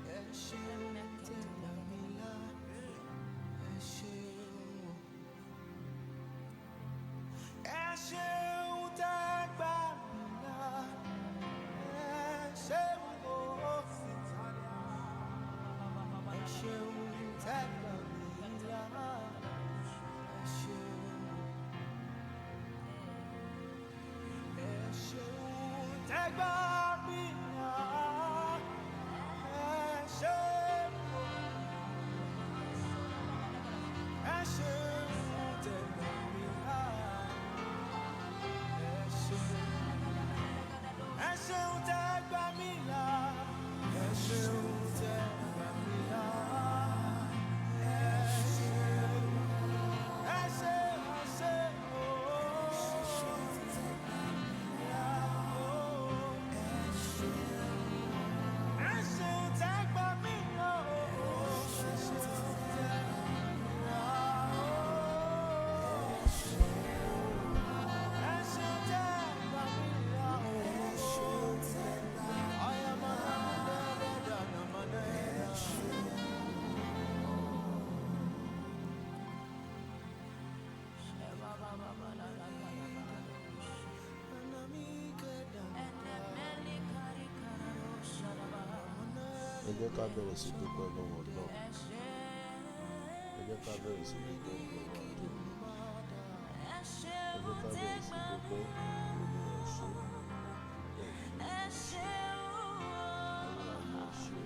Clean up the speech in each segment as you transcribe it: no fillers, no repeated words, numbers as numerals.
Ẹ ṣeun tẹ́ gbà mí là, ẹ ṣeun o. Ẹ ṣeun tẹ́ gbà mí là, ẹ ṣeun o. Ẹ ṣeun tẹ́ gbà mí là, ẹ ṣeun o. Ẹ ṣeun tẹ́ gbà mí là, ẹ ṣeun o. Ẹ ṣeun tẹ́ gbà mí là, ẹ ṣeun. Ẹ ṣeun tẹ́ gbà mí là, ẹ ṣeun tẹ́ gbà mí là, ẹ ṣeun. Ẹ ṣe, ẹ ṣe ooo. Ẹ ṣeun tẹ́ gbà mí là ooo. Ẹ ṣeun tẹ́ gbà mí là ooo. Ẹ ṣeun tẹ́ gbà mí là ooo. Ẹ jẹ́ ká bẹ̀rẹ̀ sí dúpẹ́ lọ́wọ́ Ọlọ́run. Ẹ jẹ́ ká bẹ̀rẹ̀ sí dúpẹ́ lọ́wọ́ Atóbi. Ẹ jẹ́ ká bẹ̀rẹ̀ sí dúpẹ́ Olúwa ẹ ṣé. Ẹ̀mí mímọ́ ẹ ṣé. Ayérayé ẹ ṣé.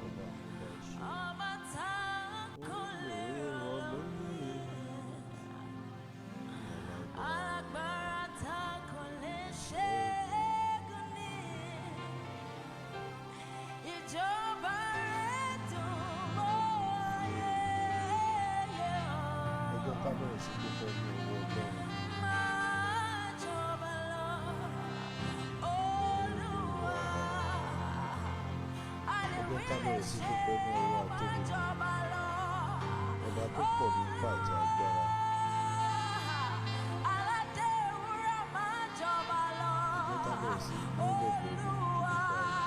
Ọba àwọn ọba ẹ ṣé. Olùrànlọ́wọ́ mi. Alágbára. Ìjọba rẹ̀ dùn mọ́ ayé Ẹ jẹ́ ká bẹ̀rẹ̀ sí dúpẹ́ ní ọwọ́ Ọlọ́run. Máa jọba lọ, Olúwa. Ẹ jẹ́ ká bẹ̀rẹ̀ sí dúpẹ́ ní ọwọ́ Máa Atóbi. jọba lọ, Ọba tó pọ̀ ní ipá àti agbára. Aládé wúrà máa jọba lọ, Ẹ jẹ́ ká bẹ̀rẹ̀ sí yìn lógo Olúwa. nípa rẹ̀.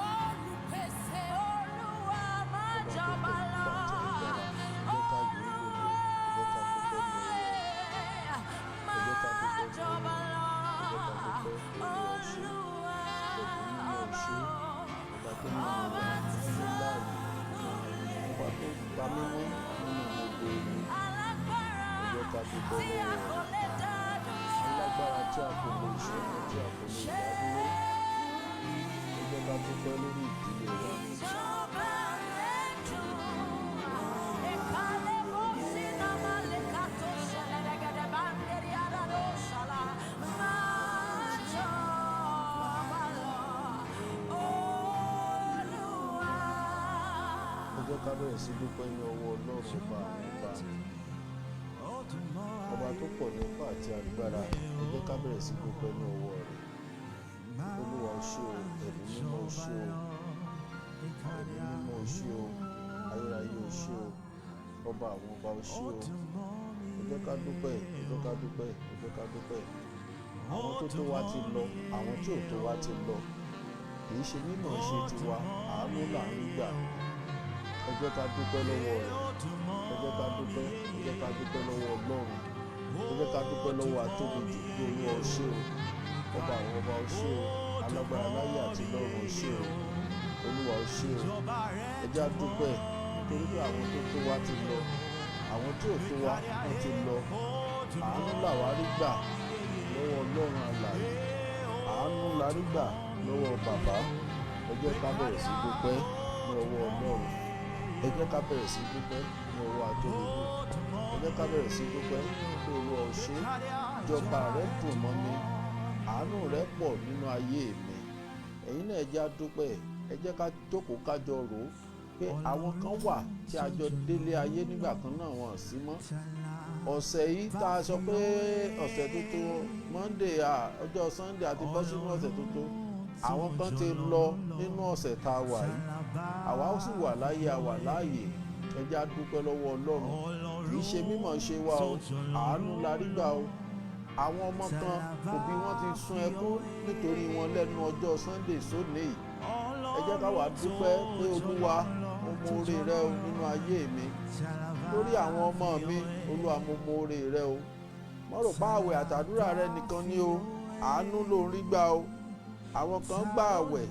Olùpèsè Olúwa máa Ọba tó jọba pọ̀ ní lọ, ipá àti agbára. Ẹ jẹ́ ká yìn lógo. Ẹ jẹ́ ká dúpẹ́ ní ọwọ́ rẹ̀. Ẹ jẹ́ ká Máa dúpẹ́ ní jọba ọwọ́ rẹ̀. lọ, Ẹ jẹ́ ká dúpẹ́ Olúwa ẹ ṣé. Olúwa Ẹ̀mí mímọ́ ẹ ọba ṣé. o. Ọba tó mú mi wà nínú láàyè. Ọba tó pa mí mọ́ nínú gbogbo ewu. Alágbára Ẹ jẹ́ ká dúpẹ́ tí a lọ́wọ́ kò rẹ̀. lè dá dúró. Alágbára tí a kò lè ṣẹ́gun, tí a kò lè dá dúró. Ẹ jẹ́ ká dúpẹ́ lórí ìdílé wa. Ìjọba rẹ̀ dùn. Ìkàlẹ̀ bó sí náà má lè ká tó ṣẹlẹ̀ gẹ́gẹ́ bá ń lérí ara ló ṣọlá. Máa jọba lọ, Olúwa. Ẹ jẹ́ ká bẹ̀rẹ̀ sí dúpẹ́ ní ọwọ́ Ọlọ́run ọba àwọn ọba. Ọba tó pọ̀ ní ipá àti agbára. Ẹ jẹ́ ká bẹ̀rẹ̀ sí dúpẹ́ ní ọwọ́ rẹ̀. Olúwa o ṣé o, ẹ̀mí mímọ́ o ṣé o, ẹ̀mí mímọ́ o ṣé o, ayérayé o ṣé o, ọba àwọn ọba o ṣé o. Ẹ jẹ́ ká dúpẹ́, ẹ jẹ́ ká dúpẹ́, ẹ jẹ́ ká dúpẹ́. Àwọn tó tó wa ti lọ, àwọn tí ò tó wa ti lọ. Kì í ṣe mímọ̀ ṣe tiwa, àánú là ń rí gbà. Ẹ jẹ́ ká dúpẹ́ lọ́wọ́ rẹ̀. Ẹ jẹ́ ká dúpẹ́, ẹ jẹ́ ká dúpẹ́ lọ́wọ́ Ọlọ́run. Ẹ jẹ́ ká dúpẹ́ lọ́wọ́ Atóbijù pé Olúwa o ṣé o. Ọba àwọn ọba o ṣé o. Alágbára láyé àti lọ́run o ṣé o. Olúwa o ṣé o. Ẹ jẹ́ á dúpẹ́ nítorí pé àwọn tó tó wa ti lọ. Àwọn tí ò tó wa wọ́n ti lọ. Àánú làwa rí gbà lọ́wọ́ Ọlọ́run alààyè. Àánú la rí gbà lọ́wọ́ bàbá. Ẹ jẹ́ ká bẹ̀rẹ̀ sí dúpẹ́ ní ọwọ́ Ọlọ́run. Ẹ jẹ́ ká bẹ̀rẹ̀ sí dúpẹ́ ní ọwọ́ Atóbijù. Ẹ jẹ́ ká bẹ̀rẹ̀ sí dúpẹ́ pé Olúwa o ṣé. Ìjọba rẹ dùn mọ́ mi. Àánú rẹ pọ̀ nínú ayé mi. Ẹ̀yin náà ẹ jẹ́ á dúpẹ́. Ẹ jẹ́ ká jókòó ká jọ rò ó pé àwọn kan wà tí a jọ délé ayé nígbà kan náà wọn ò sí mọ́. Ọ̀sẹ̀ yìí tá a sọ pé ọ̀sẹ̀ tuntun Monday, ọjọ́ Sunday àti bọ́ sínú ọ̀sẹ̀ tuntun. Àwọn kan ti lọ nínú ọ̀sẹ̀ tá a wà yìí. Àwa ó sì wà láyé, a wà láàyè. Ẹ jẹ́ á dúpẹ́ lọ́wọ́ Ọlọ́run. Kì í ṣe mímọ̀ ṣe wa o. Àánú la rí gbà o. Àwọn ọmọ kan, òbí wọn ti sun ẹkún nítorí wọn lẹ́nu ọjọ́ Sunday sóní yìí. Ẹ jẹ́ ká wá dúpẹ́ pé, "Olúwa, mo mọ oore rẹ o nínú ayé mi, lórí àwọn ọmọ mi. Olúwa, mo mọ oore rẹ o." Mo rò pé àwẹ̀ àtàdúrà rẹ nìkan ni o. Àánú ló ń rí gbà o. Àwọn kan gbà àwẹ̀,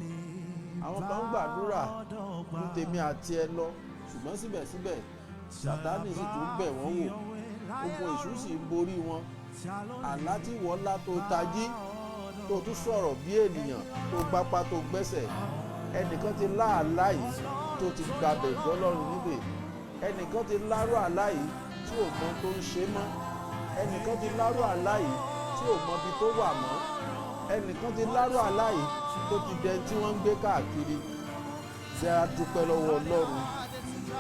àwọn kan gbàdúrà ju tèmi àti ẹ lọ, ṣùgbọ́n síbẹ̀síbẹ̀, Sátánì sì tún bẹ̀ wọ́n wò, ogun èṣù sì ń borí wọn. Àlá tí wọ́n lá tó tají, tó tún sọ̀rọ̀ bí ènìyàn, tó gbápá, tó gbẹ́sẹ̀, ẹnìkan ti lá àlá yìí tó ti gbàbẹ̀ ìjọlọ́run níbẹ̀. Ẹnìkan ti lárú àlá yìí tí ò mọ tó ń ṣe mọ́. Ẹnìkan ti lárú àlá yìí tí ò mọ ibi tó wà mọ́. Ẹnìkan ti lárú àlá yìí tó ti dẹni tí wọ́n ń gbé káàkiri. Jẹ́ á dúpẹ́ lọ́wọ́ Ọlọ́run.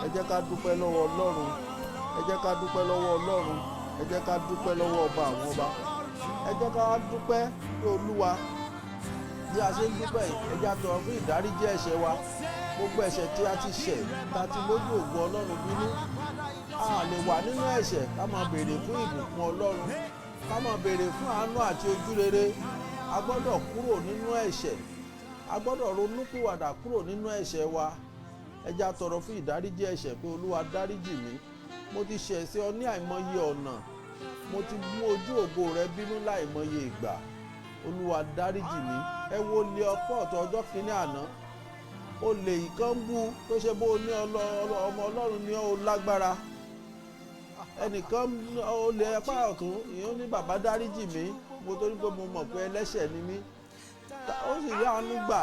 Ẹ jẹ́ ká dúpẹ́ lọ́wọ́ Ọlọ́run. Ẹ jẹ́ ká dúpẹ́ lọ́wọ́ Ọlọ́run. Ẹ jẹ́ ká dúpẹ́ lọ́wọ́ ọba àwọn ọba. Ẹ jẹ́ ká wá dúpẹ́ pé, Olúwa, bí a ṣe ń dúpẹ́ yìí, ẹ jẹ́ á tọrọ fún ìdáríjì ẹ̀ṣẹ̀ wa, gbogbo ẹ̀ṣẹ̀ tí a ti ṣẹ̀, tá a ti mójú ògo Ọlọ́run bínú. A lè wà nínú ẹ̀ṣẹ̀ ká máa béèrè fún ìbùkún Ọlọ́run, ká máa béèrè fún àánú àti ojúrere. A gbọ́dọ̀ kúrò nínú ẹ̀ṣẹ̀. A gbọ́dọ̀ ronúpìwàdà kúrò nínú ẹ̀ṣẹ̀ wa. Ẹ jẹ́ á tọrọ fún ìdáríjì ẹ̀ṣẹ̀ pé, "Olúwa, dáríjì mi. Mo ti ṣẹ̀ sí ọ ní àìmọye ọ̀nà. Mo ti mú ojú ògo rẹ bínú láìmọye ìgbà. Olúwa, dáríjì mi." Ẹ wo lé ọpọ́ ọ̀tọ̀ ọjọ́ kìíní àná, olè ìkan bú tó ṣe bó ní ọmọ Ọlọ́run ní ó lágbára. Ẹnìkan, olè apá ọ̀tún ìyẹn, ní, "Bàbá, dáríjì mi, mo torí pé mo mọ̀ pé ẹlẹ́ṣẹ̀ ni mí." Ó sì rí àánú gbà.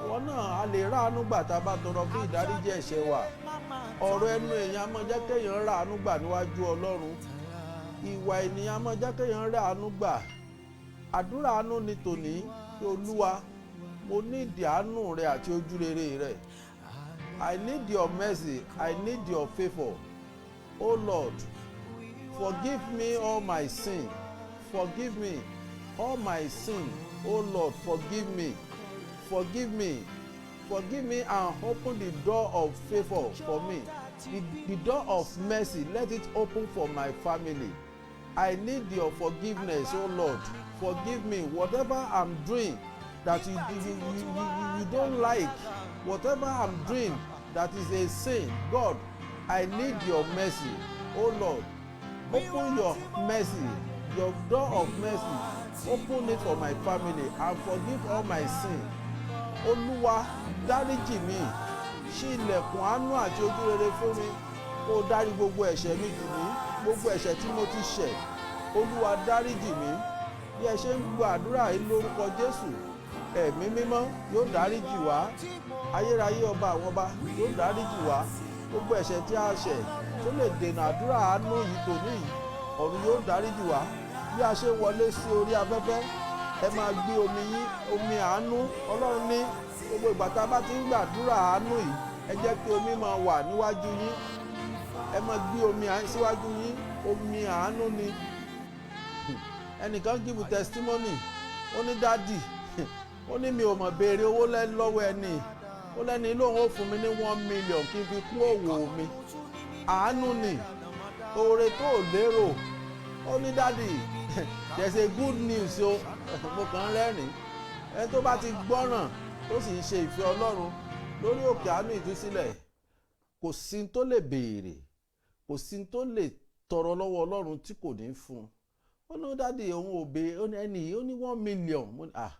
Wọn náà, a lè rí àánú gbà tá a bá tọrọ fún ìdáríjì ẹ̀ṣẹ̀ wa. Ọ̀rọ̀ ẹnu èèyàn á máa jẹ́ kéèyàn rí àánú gbà níwájú Ọlọ́run. Ìwà ènìyàn á máa jẹ́ kéèyàn rí àánú gbà. Àdúrà àánú ni tòní pé, "Olúwa, mo need àánú rẹ àti ojúrere rẹ. I need your mercy. I need your favour. Oh Lord, forgive me all my sin. Forgive me all my sin. Oh Lord, forgive me, forgive me, forgive me and open the door of favour for me, the door of mercy. Let it open for my family. I need your forgiveness. Oh Lord, forgive me. Whatever I'm doing that you don't like, whatever I'm doing that is a sin, God, I need your mercy. Oh Lord, open your mercy, your door of mercy. Open it for my family and forgive all my sin. Olúwa, dáríjì mi, ṣí ilẹ̀kùn àánú àti ojúrere fún mi, kó o dárí gbogbo ẹ̀ṣẹ̀ mi jì mí, gbogbo ẹ̀ṣẹ̀ tí mo ti ṣẹ̀. Olúwa, dáríjì mi." Bí ẹ ṣe ń gbọ́ àdúrà yìí, lórúkọ Jésù, Ẹ̀mí Mímọ́ yóò dáríjì wá. Ayérayé, ọba àwọn ọba, yóò dáríjì wá. Gbogbo ẹ̀ṣẹ̀ tí a ṣẹ̀ tó lè dènà àdúrà àánú yìí tòní yìí, ọ̀run yóò dáríjì wá. Bí a ṣe wọlé sí orí afẹ́fẹ́, ẹ máa gbé omi yín, omi àánú. Ọlọ́run ní gbogbo ìgbà tá a bá ti ń gbàdúrà àánú yìí, ẹ jẹ́ kí omi máa wà níwájú yín. Ẹ máa gbé omi síwájú yín. Omi àánú ni. Ẹnìkan give testimony. Ó ní, "Daddy," ó ní, "mi ò mọ̀ béèrè owó lọ́wọ́ ẹni." Ó lẹ́ni lóun ó fún mi ní 1 million kí n fi kún òwò mi. Àánú ni, oore tó ò lérò. Ó ní, "Daddy, there's a good news o." Mo kàn ń rẹ́rìn. Ẹni tó bá ti gbọ́ràn, tó sì ń ṣe ìfẹ́ Ọlọ́run lórí òkè àánú ìtúsílẹ̀, kò sí tó lè béèrè, kò sí tó lè tọrọ lọ́wọ́ Ọlọ́run tí kò ní fún un. Ó ní, "Daddy," òun ò béèrè. Ó ní ẹni yìí, ó ní 1 million. Mo ní, "Ah,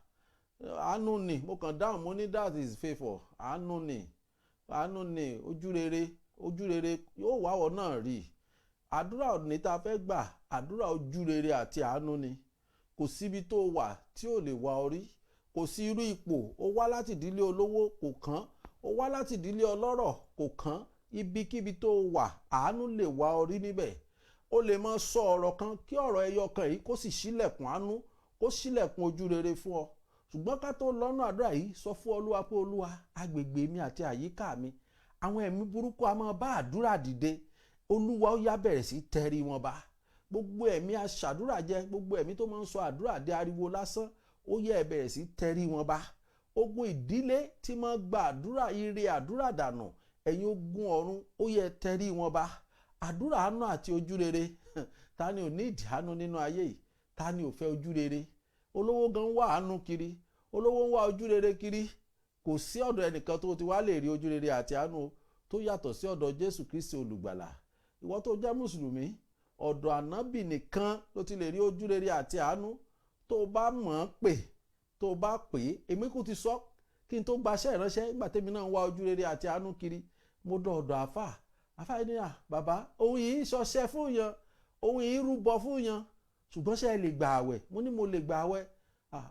àánú ni." Mo kàn dáhùn, mo ní, "That is favour." Àánú ni, àánú ni, ojúrere, ojúrere yóò wá ọ náà rí. Àdúrà òní tá a fẹ́ gbà, àdúrà ojúrere àti àánú ni. Kò síbi tó wà tí ò lè wá ọ rí. Kò sí irú ipò ó wá láti ìdílé olówó, kò kàn. Ó wá láti ìdílé ọlọ́rọ̀, kò kàn. Ibikíbi tó wà, àánú lè wá ọ rí níbẹ̀. Ó lè máa sọ ọ̀rọ̀ kan, kí ọ̀rọ̀ ẹyọ kan yìí kó sì ṣílẹ̀kùn àánú, kó ṣílẹ̀kùn ojú rere fún ọ. Ṣùgbọ́n ká tó lọ́nà àdúrà yìí, sọ fún Olúwa pé, "Olúwa, agbègbè mi àti àyíká mi, àwọn ẹ̀mí burúkú a máa bá àdúrà dìde. Olúwa, ó yá, bẹ̀rẹ̀ sí tẹrí wọn ba. Gbogbo ẹ̀mí aṣàdúrà jẹ, gbogbo ẹ̀mí tó máa ń sọ àdúrà dé ariwo lásán, ó yẹ, ẹ bẹ̀rẹ̀ sí tẹrí wọn ba. Ogun ìdílé tí máa gba àdúrà, ire àdúrà dànù, ẹ̀yin ogun ọ̀run, ó yẹ, tẹrí wọn ba." Àdúrà àánú àti ojú rere. Ta ni ò ní ìdí àánú nínú ayé yìí? Ta ni ò ní ìdí ojú rere? Ta ni ò ní ìdí ìrànlọ́wọ́? Ta ni ò ní ìdí Ta ni ò fẹ́ ojú rere? Olówó gan ń wá àánú kiri, olówó ń wá ojú rere kiri. Kò sí ọ̀dọ̀ ẹnìkan tó ti wá lè rí ojú rere àti àánú tó yàtọ̀ sí ọ̀dọ̀ Jésù Kristi olùgbàlà. Ìwọ tó jẹ́ mùsùlùmí, ọ̀dọ̀ ànábì nìkan ló ti lè rí ojú rere àti àánú. Tó o bá mọ̀ ọ́n pè, tó o bá pè é, èmi kò ti sọ kí n tó gbaṣẹ́ ìránṣẹ́. Nígbà tèmi náà ń wá ojú rere àti àánú kiri, mo dọ̀ ọ̀dọ̀ àfà. Àfà yìí ní, "À bàbá, òun yìí ṣọṣẹ́ fún yan, òun yìí rúbọ fún yan, ṣùgbọ́n ṣé ẹ lè gbà àwẹ̀?" Mo ní mo lè gbà àwẹ̀.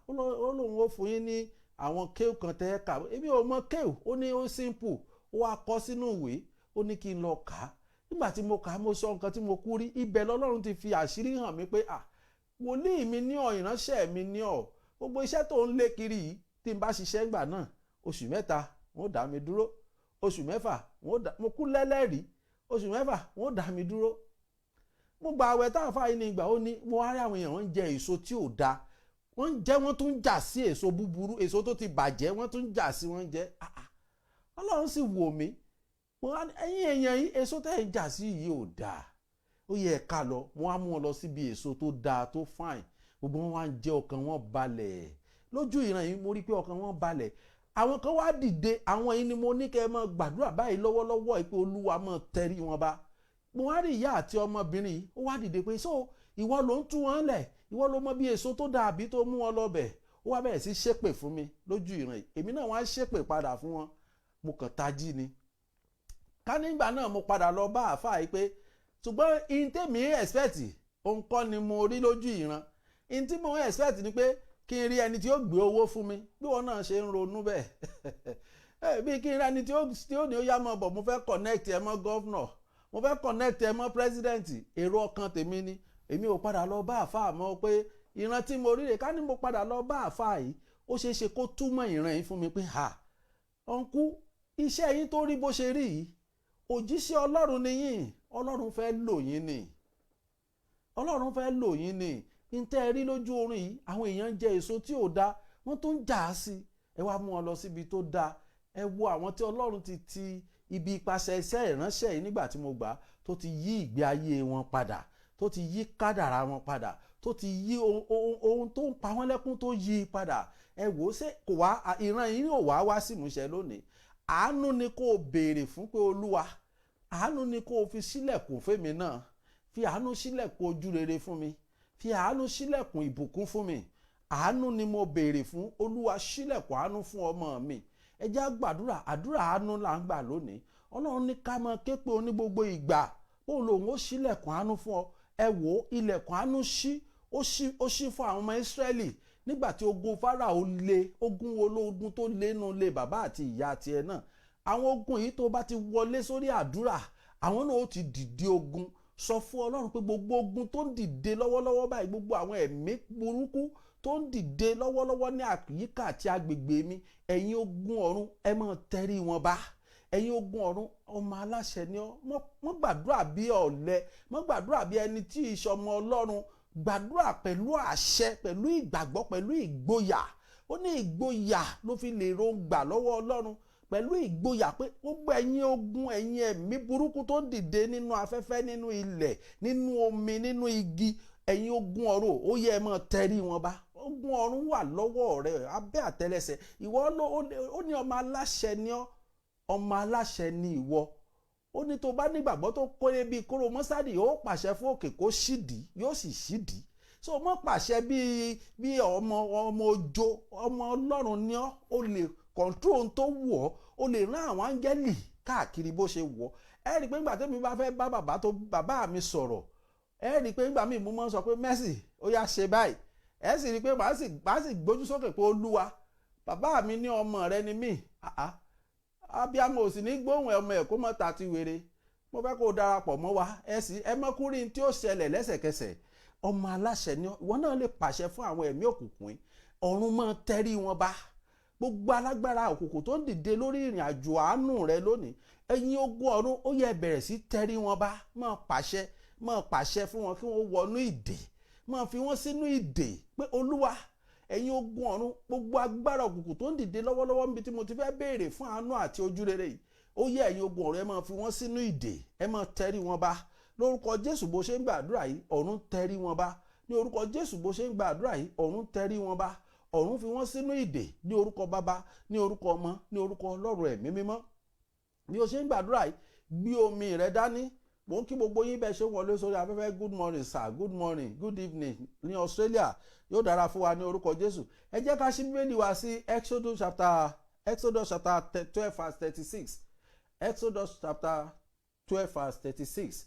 Ó lóun ó fún yín ní àwọn kéwù kan tẹ́ ẹ kà. Èmi ò mọ kéwù. Ó ní ó simple. Ó wá kọ sínú ìwé, ó ní kí n lọ kà á. Nígbà tí mo kà á, mo sọ nǹkan tí mo kú rí. Ibẹ̀ lọ́lọ́run ti fi àṣírí hàn mí pé, à, wòlíì mi ní ọ, ìránṣẹ́ mi ní ọ. Gbogbo iṣẹ́ tó ń lé kiri yìí, tí n bá ṣiṣẹ́ gbà náà, oṣù 3 wọ́n ó dá mi dúró, oṣù 6 wọ́n ó dá mo kú lẹ́lẹ́rìí, oṣù 6 wọ́n ó dá mi dúró. Mo gba àwẹ̀ táwọn fáyín ní ìgbà. Ó ní mo wá rí àwọn èèyàn, wọ́n ń jẹ èso tí ò dáa, wọ́n ń jẹ, wọ́n tún ń jà sí èso búburú, èso tó ti bàjẹ́, wọ́n tún ń jà sí, wọ́n ń jẹ. Ọlọ́run sì wò mí. Mo wá ní, "Ẹ̀yin èèyàn yìí, èso tẹ́ ẹ̀ ń jà sí yìí ò dáa, ó yẹ ká lọ." Mo wá mú wọn lọ síbi èso tó dáa, tó fine. Gbogbo wọn wá ń jẹ, ọkàn wọn balẹ̀. Lójú ìran yìí, mo rí pé ọkàn wọn balẹ̀. Àwọn kan wá dìde. Àwọn yìí ni mo ní kẹ́ ẹ máa gbàdúrà báyìí lọ́wọ́lọ́wọ́ yìí pé Olúwa máa tẹrí wọn bá. Mo wá rí ìyá àti ọmọbìnrin yìí, ó wá dìde pé, "So ìwọ ló ń tú wọn lẹ̀? Ìwọ ló mọ bí èso tó dáa àbí tó mú wọn lọ bẹ̀?" Ó wá bẹ̀rẹ̀ sí ṣépè fún mi lójú ìran yìí. Èmi náà wá ṣépè padà fún wọn. Mo kàn tají ni. Ká nígbà náà mo padà lọ bá àáfàá yìí pé, ṣùgbọ́n in tèmi expect òun kọ́ ni mo rí lójú ìran. In tí mo expect ni pé kí n rí ẹni tí ó gbé owó fún mi, bí wọn náà ṣe ń ronú bẹ́ẹ̀, bí kí n rí ẹni tí ó ní ó yá mọ́ bọ̀, mo fẹ́ connect ẹ mọ́ governor, mo fẹ́ connect ẹ mọ́ president. Èrò ọkàn tèmi ni. Èmi ò padà lọ bá àáfàá mọ́ pé ìran tí mo rí rè. Ká ní mo padà lọ bá àáfàá yìí, ó ṣeé ṣe kó túmọ̀ ìran yìí fún mi pé, ha, uncle, iṣẹ́ yín tó rí bó ṣe rí yìí, òjíṣẹ́ Ọlọ́run ni yín, Ọlọ́run fẹ́ lò yín ni, Ọlọ́run fẹ́ lò yín ni. N tẹ́ ẹ rí lójú oorun yìí, àwọn èèyàn ń jẹ èso tí ò dáa, wọ́n tún ń jà á sí. Ẹ wá mú wọn lọ síbi tó dáa. Ẹ wo àwọn tí Ọlọ́run ti ibi ipasẹ̀ iṣẹ́ ìránṣẹ́ yìí, nígbà tí mo gbà á, tó ti yí ìgbé ayé wọn padà, tó ti yí kádàrá wọn padà, tó ti yí ohun tó ń pa wọ́n lẹ́kún, tó yí i padà. Ẹ wò ó, ṣé kò wá ìran yìí ò wá wá sí ìmúṣẹ lónìí? Àánú ni kó o béèrè fún pé, Olúwa, àánú ni kó o fi sílẹ̀kùn fẹ́mi náà. Fi àánú sílẹ̀kùn ojú rere fún mi, fi àánú sílẹ̀kùn ìbùkún fún mi. Àánú ni mo béèrè fún. Olúwa, sílẹ̀kùn àánú fún ọmọ mi. Ẹ jẹ́ á gbàdúrà. Àdúrà àánú là ń gbà lónìí. Ọlọ́run ní ká máa ké pé oní gbogbo ìgbà, bóun lòun ó sílẹ̀kùn àánú fún ọ. Ẹ wò ó, ilẹ̀kùn àánú ṣí, ó ṣí, ó ṣí fún àwọn ọmọ Ísírẹ́lì nígbà tí ogun Fáráò lé. Ogun wo lógun tó lé nínú ilé bàbá àti ìyá tiẹ̀ náà? Àwọn ogun yìí, tó bá ti wọlé sórí àdúrà, àwọn náà ó ti dìde ogun. Sọ fún Ọlọ́run pé gbogbo ogun tó ń dìde lọ́wọ́lọ́wọ́ báyìí, gbogbo àwọn ẹ̀mí burúkú tó ń dìde lọ́wọ́lọ́wọ́ ní àyíká àti agbègbè mi, ẹ̀yin ogun ọ̀run, ẹ máa tẹrí wọn bá. Ẹ̀yin ogun ọ̀run, ọmọ aláṣẹ ni ọ́. Mọ́ gbàdúrà bí ọ̀lẹ, mọ́ gbàdúrà bí ẹni tí ìṣọmọ Ọlọ́run. Gbàdúrà pẹ̀lú àṣẹ, pẹ̀lú ìgbàgbọ́, pẹ̀lú ìgboyà. Ó ní ìgboyà ló fi lè ro gbà lọ́wọ́ Ọlọ́run. Pẹ̀lú ìgboyà pé gbogbo ẹ̀yin ogun, ẹ̀yin ẹ̀mí burúkú tó ń dìde nínú afẹ́fẹ́, nínú ilẹ̀, nínú omi, nínú igi, ẹ̀yin ogun ọ̀run, ó yẹ ẹ máa tẹrí wọn bá. Ogun ọ̀run wà lọ́wọ́ rẹ, abẹ́ àtẹlẹsẹ̀ ìwọ. Ó ní ọmọ aláṣẹ ni ọ́, ọmọ aláṣẹ ni ìwọ. Ó ní tó bá nígbàgbọ́ tó kéré bíi kóró mọ́sádì, ó pàṣẹ fún òkè kó ṣídìí, yóò sì ṣídìí. So mọ́ pàṣẹ bíi ọmọ ọmọ ojo. Ọmọ Ọlọ́run ni ọ́. Ó lè control ohun tó wù ọ́, ó lè rán àwọn áńgẹ́lì káàkiri bó ṣe wù ọ́. Ẹ rí i pé nígbà tẹ́mi bá fẹ́ bá bàbá tó bàbá mi sọ̀rọ̀, ẹ rí i pé nígbà míì mo máa ń sọ pé, "Mercy, ó yá, ṣe báyìí." Ẹ sì rí i pé màá sì gbójú sókè pé, "Olúwa, bàbá mi ní ọmọ rẹ ni mí." Abiyamọ ò sì ní gbóhùn ọmọ ẹ̀ kó mọ́ ta ti wèrè. Mo fẹ́ kó o darapọ̀ mọ́ wa. Ẹ sì ẹ mọ́kúrin tí ó ṣẹlẹ̀ lẹ́sẹ̀kẹsẹ̀. Ọmọ aláṣẹ ni ìwọ náà, lè pàṣẹ fún àwọn ẹ̀mí òkùnkùn yìí, ọ̀run máa tẹrí wọn bá. Gbogbo alágbára òkùnkùn tó ń dìde lórí ìrìn àjò àánú rẹ lónìí, ẹ̀yin ogun ọ̀run, ó yẹ bẹ̀rẹ̀ sí tẹrí wọn bá. Máa pàṣẹ, máa pàṣẹ fún wọn kí wọ́n wọnú ìdè, máa fi wọ́n sínú ìdè pé, "Olúwa, ẹ̀yin ogun ọ̀run, gbogbo agbára òkùnkùn tó ń dìde lọ́wọ́lọ́wọ́ níbi tí mo ti fẹ́ béèrè fún àánú àti ojú rere yìí, ó yẹ ẹ̀yin ogun ọ̀run, ẹ máa fi wọ́n sínú ìdè, ẹ máa tẹrí wọn bá lórúkọ Jésù." Bó ṣe ń gbàdúrà yìí, ọ̀run tẹrí wọn bá. Ní orúkọ Jésù, bó ṣe ń gba àdúrà yìí, ọ̀run tẹrí wọn ba, ọ̀run fi wọ́n sínú ìdè, ní orúkọ Bàbá, ní orúkọ Ọmọ, ní orúkọ Ọlọ́run Ẹ̀mí Mímọ́. Bí o ṣe ń gbàdúrà yìí, gbé omi rẹ dání. Mò ń kí gbogbo yín bẹ́ẹ̀ ṣe ń wọlé sórí afẹ́fẹ́. Good morning sir, good morning, good evening ní Australia. Yóò dára fún wa ní orúkọ Jésù. Ẹ jẹ́ ká ṣí Bíbélì wa sí Exodus chapter 12 verse 36. Exodus chapter 12 verse 36.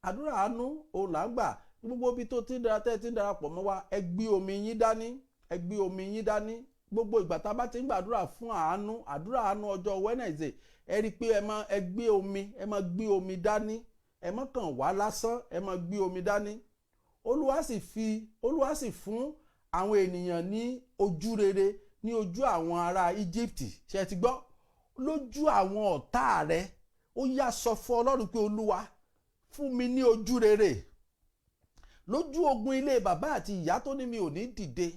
Àdúrà àánú òun là ń gbà. Gbogbo ibi tó ti ń dara tẹ́ ti ń darapọ̀ mọ́ wa, ẹ gbé omi yín dání, ẹ gbé omi yín dání. Gbogbo ìgbà tá a bá ti ń gbàdúrà fún àánú, àdúrà àánú ọjọ́ Wednesday, ẹ rí i pé ẹ máa ẹ gbé omi, ẹ máa gbé omi dání. Ẹ má kàn wá lásán, ẹ máa gbé omi dání. Olúwa sì fún àwọn ènìyàn ní ojú rere ní ojú àwọn ará Egypt. Ṣe ti gbọ́? Lójú àwọn ọ̀tá rẹ, ó yá, sọ fún Ọlọ́run pé, "Olúwa, fún mi ní ojú rere lójú ogun ilé bàbá àti ìyá tó ní mi ò ní dìde,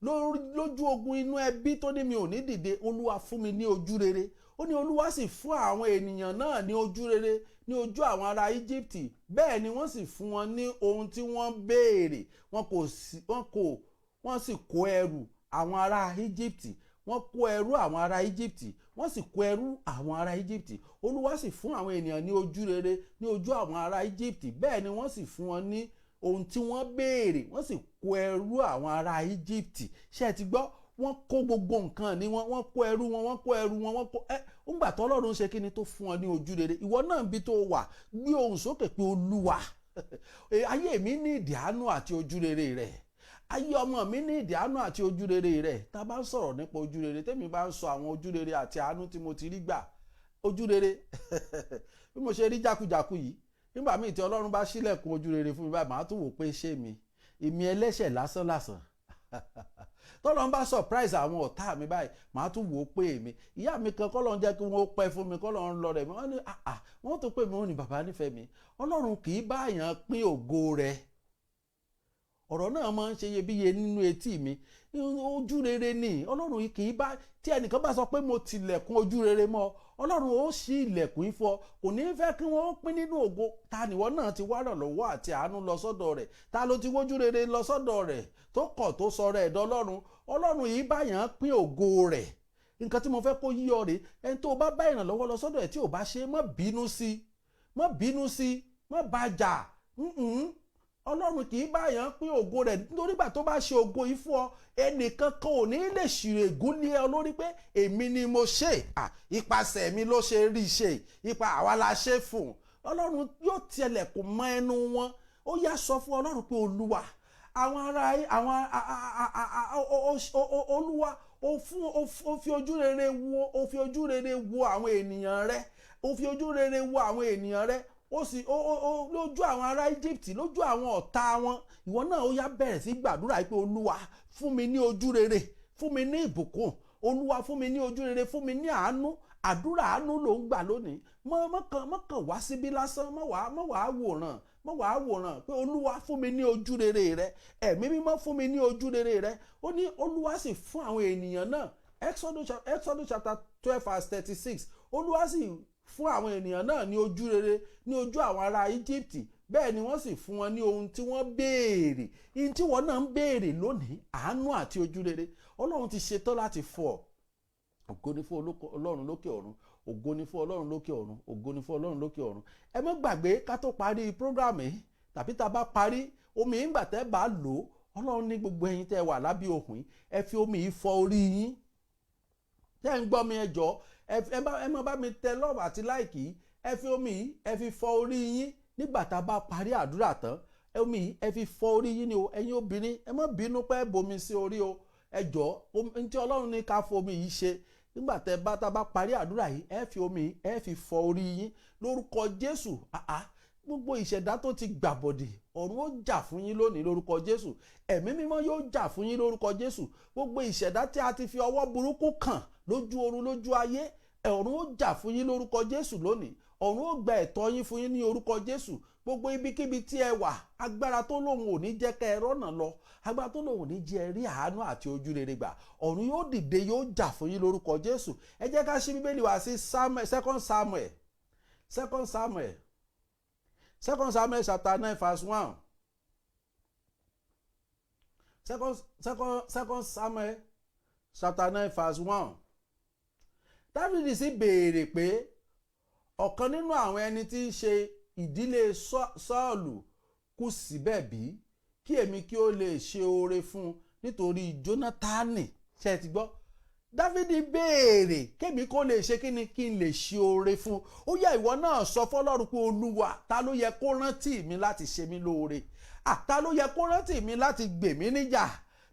lójú ogun inú ẹbí tó ní mi ò ní dìde. Olúwa, fún mi ní ojú rere." Ó ní Olúwa sì fún àwọn ènìyàn náà ní ojú rere ní ojú àwọn ará Íjíbítì, bẹ́ẹ̀ ni wọ́n sì fún wọn ní ohun tí wọ́n béèrè. Wọn kò sí wọn kò wọ́n sì kó ẹrù àwọn ará Íjíbítì. Wọ́n kó ẹrú àwọn ará Íjíbítì, wọ́n sì kó ẹrú àwọn ará Íjíbítì. Olúwa sì fún àwọn ènìyàn ní ojú rere ní ojú àwọn ará Íjíbítì, bẹ́ẹ̀ ni wọ́n sì fún wọn ní ohun tí wọ́n béèrè, wọ́n sì kó ẹrú àwọn ará Íjíbítì. Ṣé ẹ ti gbọ́? Wọ́n kó gbogbo nǹkan ní wọn, wọ́n kó ẹrú wọn, wọ́n kó ẹrú wọn, wọ́n kó ẹ. Ńgbà tó Ọlọ́run ṣe kí ni tó fún ọ ní ojú rere, ìwọ náà bí tó wà, gbé ohùn sókè pé, "Olúwa, ayé mi ní ìdí àánú àti ojú rere rẹ̀. Ayé ọmọ mi ní ìdí àánú àti ojú rere rẹ̀." Tá a bá ń sọ̀rọ̀ nípa ojú rere, tẹ́mi bá ń sọ àwọn ojú rere àti àánú tí mo ti rí gbà, ojú rere bí mo ṣe rí jákujàku yìí, nígbà míì tí Ọlọ́run bá ṣílẹ̀kùn ojú rere fún mi báyìí, màá tún wò pé ṣé mi, èmi ẹlẹ́ṣẹ̀ lásán lásán, tọ́lọ́run bá surprise àwọn ọ̀tá mi báyìí, màá tún wò ó pé èmi. Ìyá mi kan, kọ́lọ́run jẹ́ kí wọ́n pẹ́ fún mi, kọ́lọ́run lọ rẹ̀ mi, wọ́n ní àà, wọ́n tó pè mí, wọ́n ní, "Bàbá nífẹ̀ẹ́ mi, Ọlọ́run kì í bá èèyàn pín ògo rẹ̀." Ọ̀rọ̀ náà máa ń ṣe iyebíye nínú etí mi. Ojú rere ni Ọlọ́run kì í bá. Tí ẹnìkan bá sọ pé mo tilẹ̀kùn ojú rere mọ́, Ọlọ́run ó ṣí ilẹ̀kùn ifọ̀. Kò ní fẹ́ kí wọ́n pín nínú ògo. Ta nìwọ náà ti wá ràn lọ́wọ́ àti àánú lọ sọ́dọ̀ rẹ̀? Ta ló ti wójú rere lọ sọ́dọ̀ rẹ̀ tó kọ̀ tó sọ rẹ̀ ẹ̀dọ́ Ọlọ́run? Ọlọ́run yìí báyàn pín ògo rẹ̀. Nǹkan tí mo fẹ́ kó yí ọ rèé. Ẹni tó bá bá ìrànlọ́wọ́ lọ sọ́dọ̀ ẹ̀ tí ò bá ṣe, má bínú sí, má bínú sí, má bá jà. Ọlọ́run kì í báyàn pín ògo rẹ̀, nítorí gbà tó bá ṣe ògo yìí fún ọ, ẹnìkan kan ò ní lè ṣìrègùn lé ọ lórí pé èmi ni mo ṣe, ipasẹ̀ mi ló ṣe rí ṣe, ipa àwa la ṣe fún. Ọlọ́run yóò tilẹ̀kùn mọ́ ẹnu wọn. Ó yá, sọ fún Ọlọ́run pé, "Olúwa, àwọn ará àwọn Olúwa, ó fi ojú rere wo, ó fi ojú rere wo àwọn ènìyàn rẹ, ó fi ojú rere wo àwọn ènìyàn rẹ, ó sì ó lójú àwọn ará Egypt, lójú àwọn ọ̀tá wọn." Ìwọ náà, ó yá, bẹ̀rẹ̀ sí gbàdúrà pé, "Olúwa, fún mi ní ojú rere, fún mi ní ìbùkún. Olúwa, fún mi ní ojú rere, fún mi ní àánú." Àdúrà àánú ló ń gbà lónìí. Mọ́ kàn wá síbí lásán, mọ́ wàá wòràn, mọ́ wàá wòràn pé, "Olúwa, fún mi ní ojú rere rẹ. Ẹ̀mí Mímọ́, fún mi ní ojú rere rẹ." Ó ní Olúwa sì fún àwọn ènìyàn náà. Exodus chapter 12 verse 36. Olúwa sì fún àwọn ènìyàn náà ní ojú rere ní ojú àwọn ará Egypt, bẹ́ẹ̀ ni wọ́n sì fún wọn ní ohun tí wọ́n béèrè. Ihun tí wọ́n náà ń béèrè lónìí, àánú àti ojú rere, Ọlọ́run ti ṣetán láti fún ọ. Ògo ni fún Ọlọ́run lókè ọ̀run! Ògo ni fún Ọlọ́run lókè ọ̀run! Ògo ni fún Ọlọ́run lókè ọ̀run! Ẹ má gbàgbé, ká tó parí program yìí tàbí tá a bá parí, omi ìgbà tẹ́ bá lò ó, Ọlọ́run ní gbogbo ẹ̀yin tẹ́ wà lábẹ́ òkun yìí, ẹ fi omi yìí fọ orí yín. Tẹ́ ń gbọ́ mi, ẹ jọ̀ọ́, ẹ má bá mi tẹ love àti like yìí. Ẹ fi omi yìí, ẹ fi fọ orí yín nígbà tá a bá parí àdúrà tán. Omi yìí, ẹ fi fọ orí yín ni o. Ẹ̀yin obìnrin, ẹ má bínú pé bomi sí orí o. Ẹ jọ̀ọ́, ní tí Ọlọ́run ní ká fomi yìí ṣe nígbà tẹ́ bá tá a bá parí àdúrà yìí, ẹ fi omi yìí, ẹ fi fọ orí yín lórúkọ Jésù. Àá, gbogbo ìṣẹ̀dá tó ti gbàbọ̀dè, ọ̀run ó jà fún yín lónìí lórúkọ Jésù. Ẹ̀mí Mímọ́ yóò jà fún yín lórúkọ Jésù. Gbogbo ìṣẹ̀dá tí a ti fi ọwọ́ burúkú kàn lójú oorun, lójú ayé, ọ̀run ó jà fún yín lórúkọ Jésù lónìí. Ọ̀run ó gba ẹ̀tọ́ yín fún yín ní orúkọ Jésù. Gbogbo ibikíbi tí ẹ wà, agbára tó lòun ò ní jẹ́ kẹ́ ẹ rọ́nà lọ, agbára tó lòun ò ní jẹ́ ẹ rí àánú àti ojú rere gbà, ọ̀run yóò dìde, yóò jà fún yín lórúkọ Jésù. Ẹ jẹ́ ká ṣí Bíbélì wá sí Samuel, Second Samuel, Second Samuel, Second Samuel chapter 9 verse 1. Second Samuel chapter 9 verse 1. Dáfídì sì béèrè pé, ọ̀kan nínú àwọn ẹni tí ń ṣe ìdílé Sọ́ọ̀lù kù síbẹ̀ bí, kí èmi kí ó lè ṣe oore fún un nítorí Jónátánì? Ṣe ti gbọ́? Dáfídì béèrè kémi kó lè ṣe kí ni, kí n lè ṣe oore fún un. Ó yá, ìwọ náà sọ fọ́lọ́run pé, Olúwa, ta ló yẹ kó rántí mi láti ṣe mí lóore? Ta ló yẹ kó rántí mi láti gbè mí níjà?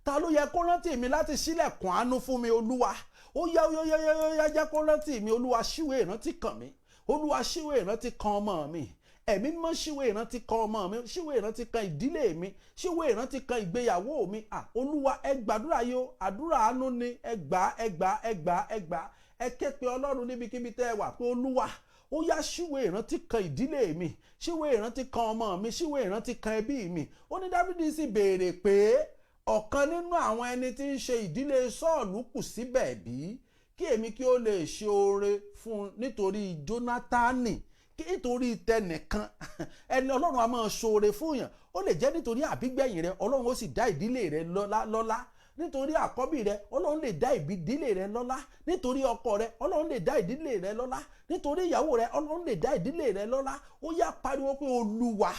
Ta ló yẹ kó rántí mi láti ṣílẹ̀kùn àánú fún mi? Olúwa, ó yá, ó yá, ó yá, ó yá, jẹ́ kó rántí mi. Olúwa, ṣíwèé ìrántí kàn mí. Olúwa, ṣíwèé ìrántí kan ọmọ mi. Ẹ̀mí Mímọ́, ṣíwèé ìrántí kan ọmọ mi, ṣíwèé ìrántí kan ìdílé mi, ṣíwèé ìrántí kan ìgbéyàwó mi. Olúwa, ẹ gbàdúrà yìí o. Àdúrà àánú ni. Ẹ gbà, ẹ gbà, ẹ gbà, ẹ gbà. Ẹ ké pe Ọlọ́run níbikíbi tẹ́ ẹ wà pé, Olúwa, ó yá, ṣíwèé ìrántí kan ìdílé mi, ṣíwèé ìrántí kan ọmọ mi, ṣíwèé ìrántí kan ẹbí mi. Ó ní Dáfídì sì béèrè pé, ọ̀kan nínú àwọn ẹni tí ń ṣe ìdílé Sọ́ọ̀lù kù síbẹ̀ bí, kí èmi kí ó lè ṣe oore fún un nítorí Jónátánì? Kí nítorí tẹnìkan ẹni, Ọlọ́run a máa ṣoore fún yàn. Ó lè jẹ́ nítorí àbígbẹ̀yìn rẹ, Ọlọ́run ó sì dá ìdílé rẹ lọ́lá. Nítorí àkọ́bí rẹ, Ọlọ́run lè dá ìdílé rẹ lọ́lá. Nítorí ọkọ rẹ, Ọlọ́run lè dá ìdílé rẹ lọ́lá. Nítorí ìyàwó rẹ, Ọlọ́run lè dá ìdílé rẹ lọ́lá. Ó yá, pariwo pé, Olúwa,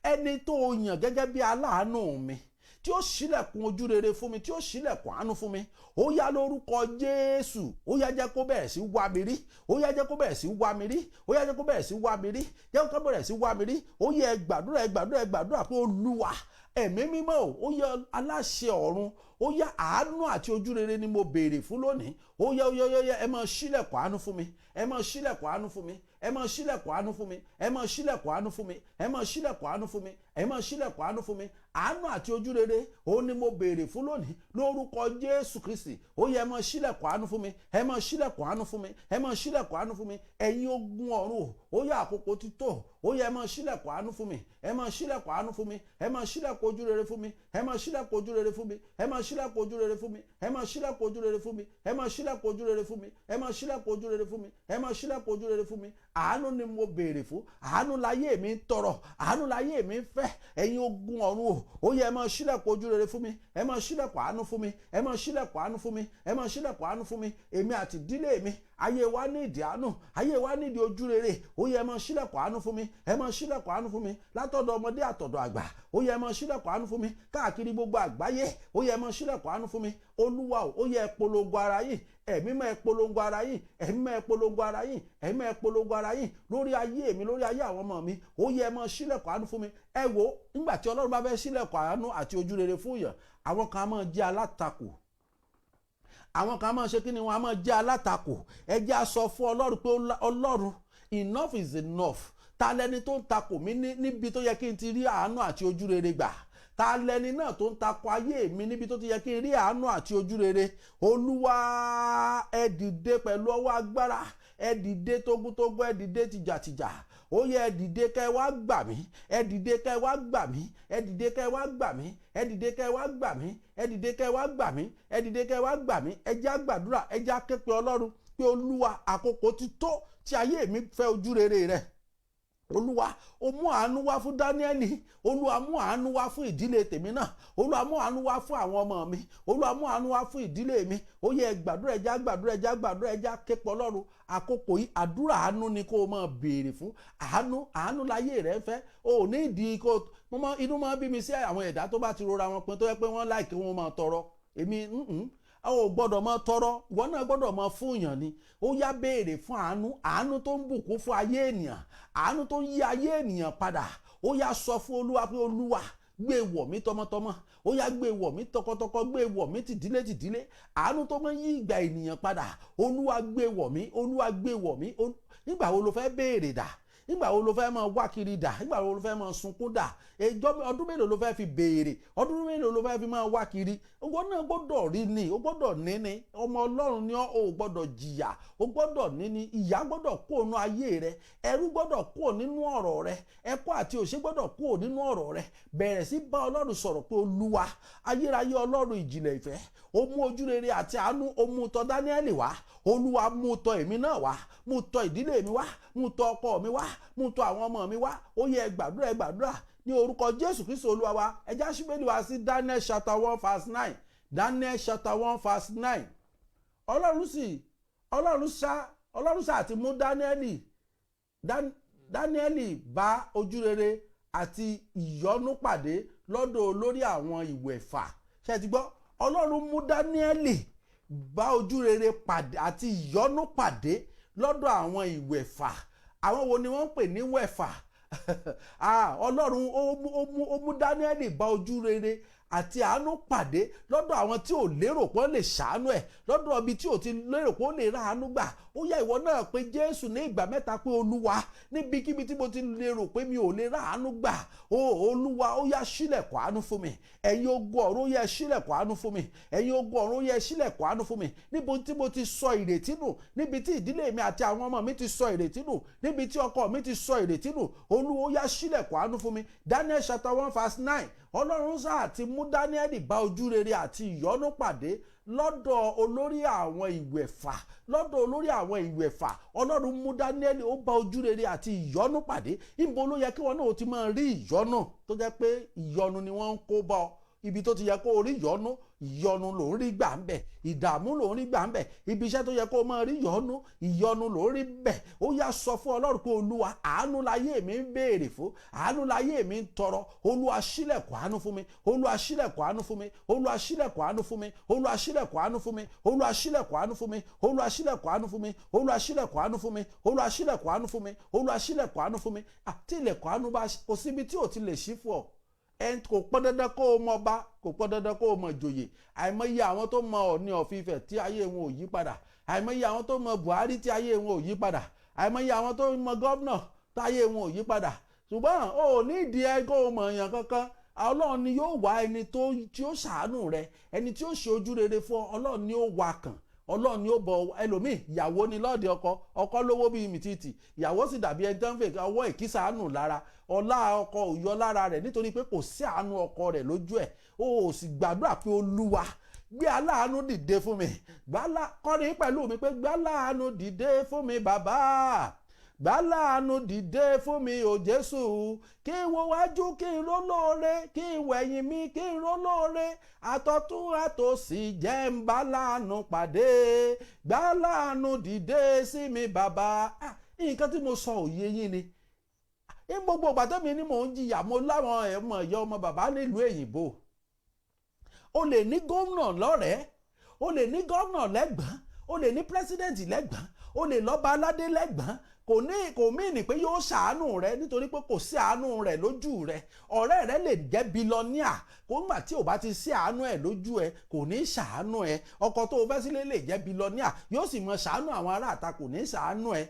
ẹni tó yàn gẹ́gẹ́ bí aláàánú mi, tí ó ṣílẹ̀kùn ojú rere fún mi, tí ó ṣílẹ̀kùn àánú fún mi, ó yá, lórúkọ Jésù, ó yá, jẹ́ kó bẹ̀rẹ̀ sí wá mi rí. Ó yá, jẹ́ kó bẹ̀rẹ̀ sí wá mi rí. Ó yá, jẹ́ kó bẹ̀rẹ̀ sí wá mi rí. Jẹ́ kó bẹ̀rẹ̀ sí wá mi rí. Ó yẹ, ẹ gbàdúrà, ẹ gbàdúrà, ẹ gbàdúrà pé, Olúwa, Ẹ̀mí Mímọ́ o, ó yẹ, aláṣẹ ọ̀run, ó yá, àánú àti ojú rere ni mo béèrè fún lónìí. Ó yá, ó yá, ó yá, ẹ máa ṣílẹ̀kùn àánú fún mi. Ẹ máa ṣílẹ̀kùn àánú fún mi. Ẹ máa ṣílẹ̀kùn àánú fún mi. Ẹ máa ṣílẹ̀kùn àánú fún mi. Ẹ máa ṣílẹ̀kùn àánú fún mi. Ẹ máa ṣílẹ̀kùn àánú fún mi. Àánú àti ojú rere, òun ni mo béèrè fún lónìí lórúkọ Jésù Kristi. Ó yẹ, ẹ máa ṣílẹ̀kùn àánú fún mi. Ẹ máa ṣílẹ̀kùn àánú fún mi. Ẹ máa ṣílẹ̀kùn àánú fún mi. Ẹ̀yin ogun ọ̀run o, ó yá, àkókò ti tó. Ó yẹ, ẹ máa ṣílẹ̀kùn àánú fún mi. Ẹ máa ṣílẹ̀kùn àánú fún mi. Ẹ máa ṣílẹ̀kùn ojú rere fún mi. Ẹ máa ṣílẹ̀kùn ojú rere fún mi. Ẹ máa ṣílẹ̀kùn ojú rere fún mi. Ẹ máa ṣílẹ̀kùn ojú rere fún mi. Ẹ máa ṣílẹ̀kùn ojú rere fún mi. Ẹ máa ṣílẹ̀kùn ojú rere fún mi. Ẹ máa ṣílẹ̀kùn ojú rere fún mi. Àánú ni mo béèrè fún. Àánú láyé mi ń tọrọ, àánú láyé mi ń fẹ́. Ẹ̀yin ogun ọ̀run o, ó yẹ, ẹ máa ṣílẹ̀kùn ojú rere fún mi. Ẹ máa ṣílẹ̀kùn àánú fún mi. Ẹ máa ṣílẹ̀kùn àánú fún mi. Ẹ máa ṣílẹ̀kùn àánú fún mi. Èmi àti ìdílé mi, ayé wa ní ìdí àánú, ayé wa ní ìdí ojú rere. Ó yẹ, ẹ máa ṣílẹ̀kùn àánú fún mi. Ẹ máa ṣílẹ̀kùn àánú fún mi látọ̀dọ̀ ọmọdé àtọ̀dọ̀ àgbà. Ó yẹ, ẹ máa ṣílẹ̀kùn àánú fún mi káàkiri gbogbo àgbáyé. Ó yẹ, ẹ máa ṣílẹ̀kùn àánú fún mi. Olúwa o, ó yẹ, ẹ polongo ara yìí. Ẹ̀mí máa ẹ polongo ara yìí. Ẹ̀mí máa ẹ polongo ara yìí. Ẹ̀mí máa ẹ polongo ara yìí lórí ayé mi, lórí ayé àwọn ọmọ mi. Ó yẹ, ẹ máa ṣílẹ̀kùn àánú fún mi. Ẹ wo, nígbà tí Ọlọ́run bá fẹ́ ṣílẹ̀kùn àánú àti ojú rere fún yàn, àwọn kan á máa jẹ́ alátakò. Àwọn kan máa ṣe kí ni? Wọn á máa jẹ́ alátakò. Ẹ jẹ́ á sọ fún Ọlọ́run pé, Ọlọ́run, enough is enough. Ta lẹni tó ń takò mí níbi tó yẹ kí n ti rí àánú àti ojú rere gbà? Ta lẹni náà tó ń takò ayé mi níbi tó ti yẹ kí n rí àánú àti ojú rere? Olúwa, ẹ dìde pẹ̀lú ọwọ́ agbára. Ẹ dìde tógúntógún, ẹ dìde tìjàtìjà. Ó yẹ, ẹ dìde kẹ́ wá gbà mí. Ẹ dìde kẹ́ wá gbà mí. Ẹ dìde kẹ́ wá gbà mí. Ẹ dìde kẹ́ wá gbà mí. Ẹ dìde kẹ́ wá gbà mí. Ẹ dìde kẹ́ wá gbà mí. Ẹ jẹ́ á gbàdúrà. Ẹ jẹ́ á ké pe Ọlọ́run pé, Olúwa, àkókò ti tó tí ayé mi fẹ́ ojú rere rẹ. Olúwa, o mú àánú wá fún Dáníẹ́lì. Olúwa, mú àánú wá fún ìdílé tèmi náà. Olúwa, mú àánú wá fún àwọn ọmọ mi. Olúwa, mú àánú wá fún ìdílé mi. Ó yẹ, gbàdúrà. Ẹ jẹ́ á gbàdúrà. Ẹ jẹ́ á gbàdúrà. Ẹ jẹ́ á ké pe Ọlọ́run. Àkókò yìí, àdúrà àánú ni kó o máa béèrè fún. Àánú, àánú láyé rẹ ń fẹ́. O ò ní ìdí kó mo mọ inú máa bí mi sí àwọn ẹ̀dá tó bá ti rora wọn pin, tó yẹ pé wọ́n láìkí wọn máa tọrọ. Èmi a ò gbọ́dọ̀ máa tọrọ, ìwọ náà gbọ́dọ̀ máa fún yàn ni. Ó yá, béèrè fún àánú, àánú tó ń bùkún fún ayé ènìyàn, àánú tó ń yí ayé ènìyàn padà. Ó yá, sọ fún Olúwa pé, Olúwa, gbé wọ̀ mí tọmọtọmọ. Ó yá, gbé wọ̀ mí tọkọtọkọ, gbé wọ̀ mí tìdílé tìdílé. Àánú tó máa ń yí ìgbà ènìyàn padà, Olúwa, gbé wọ̀ mí. Olúwa, gbé wọ̀ mí. Nígbà wo ló fẹ́ béèrè dà? Ìgbà wo ló fẹ́ máa wá kiri dà? Ìgbà wo ló fẹ́ máa sunkún dà? Ẹjọ́ ọdún mélòó ló fẹ́ fi béèrè? Ọdún mélòó ló fẹ́ fi máa wá kiri? Owó náà gbọ́dọ̀ rí ni, ó gbọ́dọ̀ ní ni. Ọmọ Ọlọ́run ni ọ́, o gbọ́dọ̀ jìyà, o gbọ́dọ̀ ní ni. Ìyà gbọ́dọ̀ kúrò nínú ayé rẹ, ẹrú gbọ́dọ̀ kúrò nínú ọ̀rọ̀ rẹ, ẹkún àti òṣè gbọ́dọ̀ kúrò nínú ọ̀rọ̀ rẹ. Bẹ̀rẹ̀ sí bá Ọlọ́run sọ̀rọ̀ pé Olúwa ayérayé, Ọlọ́run ìjìnlẹ̀ ìfẹ́, ó mú ojúrere àti àánú, ó mú tọ̀ Dáníẹ́lì wá. Olúwa, mú tọ̀ èmi náà wá, mú tọ̀ ìdílé mi wá, mú tọ̀ ọkọ mi wá, mú tọ̀ àwọn ọmọ mi wá. Ó yẹ, ẹ gbàdúrà, ẹ gbàdúrà ní orúkọ Jésù Kristu Olúwa wa. Ẹ já ṣí Bíbélì wá sí Daniel chapter 1 verse 9. Daniel chapter 1 verse 9. Ọlọ́run sì Ọlọ́run sá àti mú Dáníẹ́lì bá ojúrere àti ìyọ́nú pàdé lọ́dọ̀ olórí àwọn ìwẹ̀fà. Ṣe ti gbọ́? Ọlọ́run mú Dáníẹ́lì bá ojúrere pàdé àti ìyọ́nú pàdé lọ́dọ̀ àwọn ìwẹ̀fà. Àwọn wo ni wọ́n ń pè ní wẹ̀fà? Ah, Ọlọ́run ó mú Dáníẹ́lì bá ojúrere àti àánú pàdé lọ́dọ̀ àwọn tí ò lérò pé ó lè ṣàánú ẹ̀, lọ́dọ̀ ibi tí ò ti lérò pé ó lè ra àánú gbà. Ó yá, ìwọ náà pé Jésù ní ìgbà mẹ́ta pé Olúwa, níbikíbi tí mo ti lérò pé mi ò lè ra àánú gbà ó, Olúwa, ó yá, ṣílẹ̀kùn àánú fún mi. Ẹ̀yin ogun ọ̀run, ó yá, ṣílẹ̀kùn àánú fún mi. Ẹ̀yin ogun ọ̀run, ó yá, ṣílẹ̀kùn àánú fún mi. Níbo tí mo ti sọ ìrètí nù, níbi tí ìdílé mi àti àwọn ọmọ mi ti sọ ìrètí nù, níbi tí ọkọ mi ti sọ ìrètí nù, Olúwa, ó yá, ṣílẹ̀kùn àánú fún mi. Daniel chapter 1 verse 9. Ọlọ́run sáà ti mú Dáníẹ́lì bá ojúrere àti ìyọ́nú pàdé lọ́dọ̀ olórí àwọn ìwẹ̀fà, lọ́dọ̀ olórí àwọn ìwẹ̀fà. Ọlọ́run mú Dáníẹ́lì, ó bá ojúrere àti ìyọ́nú pàdé. Níbo ló yẹ kí wọn náà ti máa rí ìyọ́nú, tó jẹ́ pé ìyọnu ni wọ́n ń kó bá ọ? Ibi tó ti yẹ kó o rí ìyọ́nú, ìyọnu ló ń rí gbà ń bẹ̀, ìdààmú ló ń rí gbà ń bẹ̀. Ibi iṣẹ́ tó yẹ kó o máa rí ìyọ́nú, ìyọnu ló ń rí bẹ̀. Ó yá, sọ fún Ọlọ́run pé Olúwa, àánú láyé mi ń béèrè fún, àánú láyé mi ń tọrọ. Olúwa, ṣílẹ̀kùn àánú fún mi. Olúwa, ṣílẹ̀kùn àánú fún mi. Olúwa, ṣílẹ̀kùn àánú fún mi. Olúwa, ṣílẹ̀kùn àánú fún mi. Olúwa, ṣílẹ̀kùn àánú fún mi. Olúwa, ṣílẹ̀kùn àánú fún mi. Olúwa, ṣílẹ̀kùn àánú fún mi. Olúwa, ṣílẹ̀kùn àánú fún mi. Olúwa, ṣílẹ̀kùn àánú fún mi. Àti ilẹ̀kùn àánú bá kò síbi tí ò ti lè ṣí fún ọ ẹn. Kò pọn dandan kó o mọ ọba, kò pọn dandan kó o mọ joyè. Àìmọye àwọn tó mọ Ọọ̀ni of Ifẹ̀ tí ayé wọn ò yí padà. Àìmọye àwọn tó mọ Buhari tí ayé wọn ò yí padà. Àìmọye àwọn tó mọ governor tí ayé wọn ò yí padà. Ṣùgbọ́n o ò ní ìdí ẹ kó o mọ̀ èèyàn kankan. Ọlọ́run ni yóò wá ẹni tó tí ó ṣàánú rẹ, ẹni tí ó ṣe ojú rere fún ọ. Ọlọ́run ni ó wá kàn, Ọlọ́run ni ó bọ̀. Ẹlòmíì, ìyàwó ni lọ́ọ̀dẹ ọkọ. Ọkọ lówó bíi mìtìtì, ìyàwó sì dàbí ẹni tó ń fè ọwọ́ ìkísà nù lára. Ọlá ọkọ ò yọ lára rẹ̀ nítorí pé kò sí àánú ọkọ rẹ̀ lójú ẹ̀. Ó sì gbàdúrà pé Olúwa, gbé aláàánú dìde fún mi. Gbálá kọrin pẹ̀lú mi pé gbáláàánú dìde fún mi, bàbá, gbáláàánú dìde fún mi ò Jésù. Kí n wo wájú, kí n rólóore, kí n wẹ̀yìn mi, kí n rólóore, àtọ̀tún àtòsì, jẹ́ ń bá láàánú pàdé. Gbáláàánú dìde sí mi, bàbá. Nǹkan tí mo sọ òye yín ni. Ní gbogbo ìgbà tẹ́mi ni mò ń jìyà, mo láwọn ẹ̀mọ̀ ìyá ọmọ bàbá nílùú èyìnbó. O lè ní gómìnà lọ́rẹ̀ẹ́, o lè ní gómìnà lẹ́gbọ̀n, o lè ní president lẹ́gbọ̀n, o lè lọ́ba aládé lẹ́gbọ̀n. Kò ní kò mean pé yóò ṣàánú rẹ, nítorí pé kò sí àánú rẹ lójú rẹ. Ọ̀rẹ́ rẹ lè jẹ́ billionaire, kó ńgbà tí ò bá ti sí àánú ẹ̀ lójú ẹ, kò ní ṣàánú ẹ. Ọkọ tó o fẹ́ sílé lè jẹ́ billionaire, yóò sì mọ ṣàánú àwọn ará àta, kò ní ṣàánú ẹ,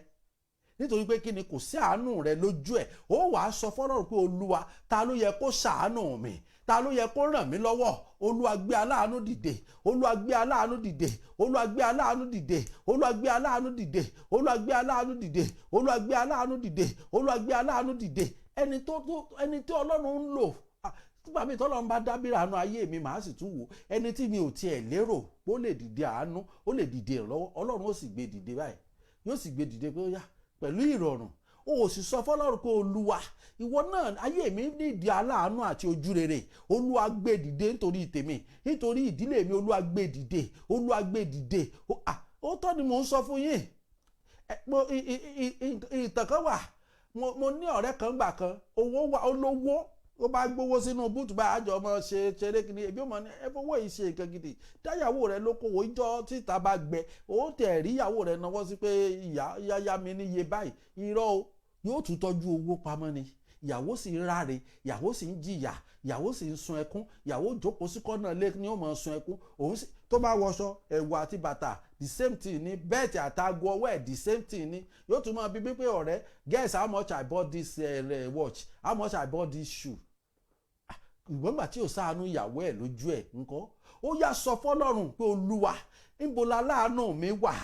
nítorí pé kí ni? Kò sí àánú rẹ lójú ẹ. Ó wàá sọ fọ́lọ́run pé Olúwa, ta ló yẹ kó ṣàánú mi? Ta ló yẹ kó ràn mí lọ́wọ́? Olúwa, gbé aláàánú dìde. Olúwa, gbé aláàánú dìde. Olúwa, gbé aláàánú dìde. Olúwa, gbé aláàánú dìde. Olúwa, gbé aláàánú dìde. Olúwa, gbé aláàánú dìde. Olúwa, gbé aláàánú dìde. Ẹni tó tó ẹni tí Ọlọ́run ń lò nígbà míì, tọ́lọ́run bá dábìrì àánú ayé mi, màá sì tún wò ẹni tí mi ò tiẹ̀ lérò ó lè dìde àánú, ó lè dìde ìrànlọ́wọ́. Ọlọ́run ó sì gbé dìde báyìí, yóò sì gbé dìde pé ó yá pẹ̀lú ìrọ̀rùn. O ò sì sọ fọlọ́run pé Olúwa, ìwọ náà, ayé mi nídìí aláàánú àti ojúrere. Olúwa, gbé dìde nítorí tèmi, nítorí ìdílé mi. Olúwa, gbé dìde. Olúwa, gbé dìde. Ó tọ́ ni mò ń sọ fún yín. Ìtàn kan wà. Mo ní ọ̀rẹ́ kan gbà kan, owó wà, olówó. Ó bá gbowó sínú boot bá àjọ ọmọ ṣe ṣeré kiri. Ebi ó mọ ní ẹ fowó yìí ṣe nǹkan gidi, dáyàwó rẹ lókòwò. Ìjọ títa bá gbẹ, ó tẹ̀ rí ìyàwó rẹ náwó sí pé ìyá yáyá mi níye báyìí. Irọ́ o, yóò tún tọ́jú owó pamọ́ ni. Ìyàwó sì ń ráre, ìyàwó sì ń jìyà, ìyàwó sì ń sun ẹkún. Ìyàwó jókòó sí kọ́nà lé ní ó máa sun ẹkún. Òun sì Tó bá wọṣọ, ẹ̀wù àti bàtà, the same thing ni. Belt àtaago ọwọ́ ẹ̀, the same thing ni. Yóò tún máa bí pé, "Ọ̀rẹ́, guess how much I bought this watch, how much I bought this shoe." Ìgbọ́n gbà tí ò sáànú ìyàwó ẹ̀ lójú ẹ̀ ńkọ́? Ó yá, sọ fọlọ́run pé, "Olúwa, níbo la láàánú mi wà?"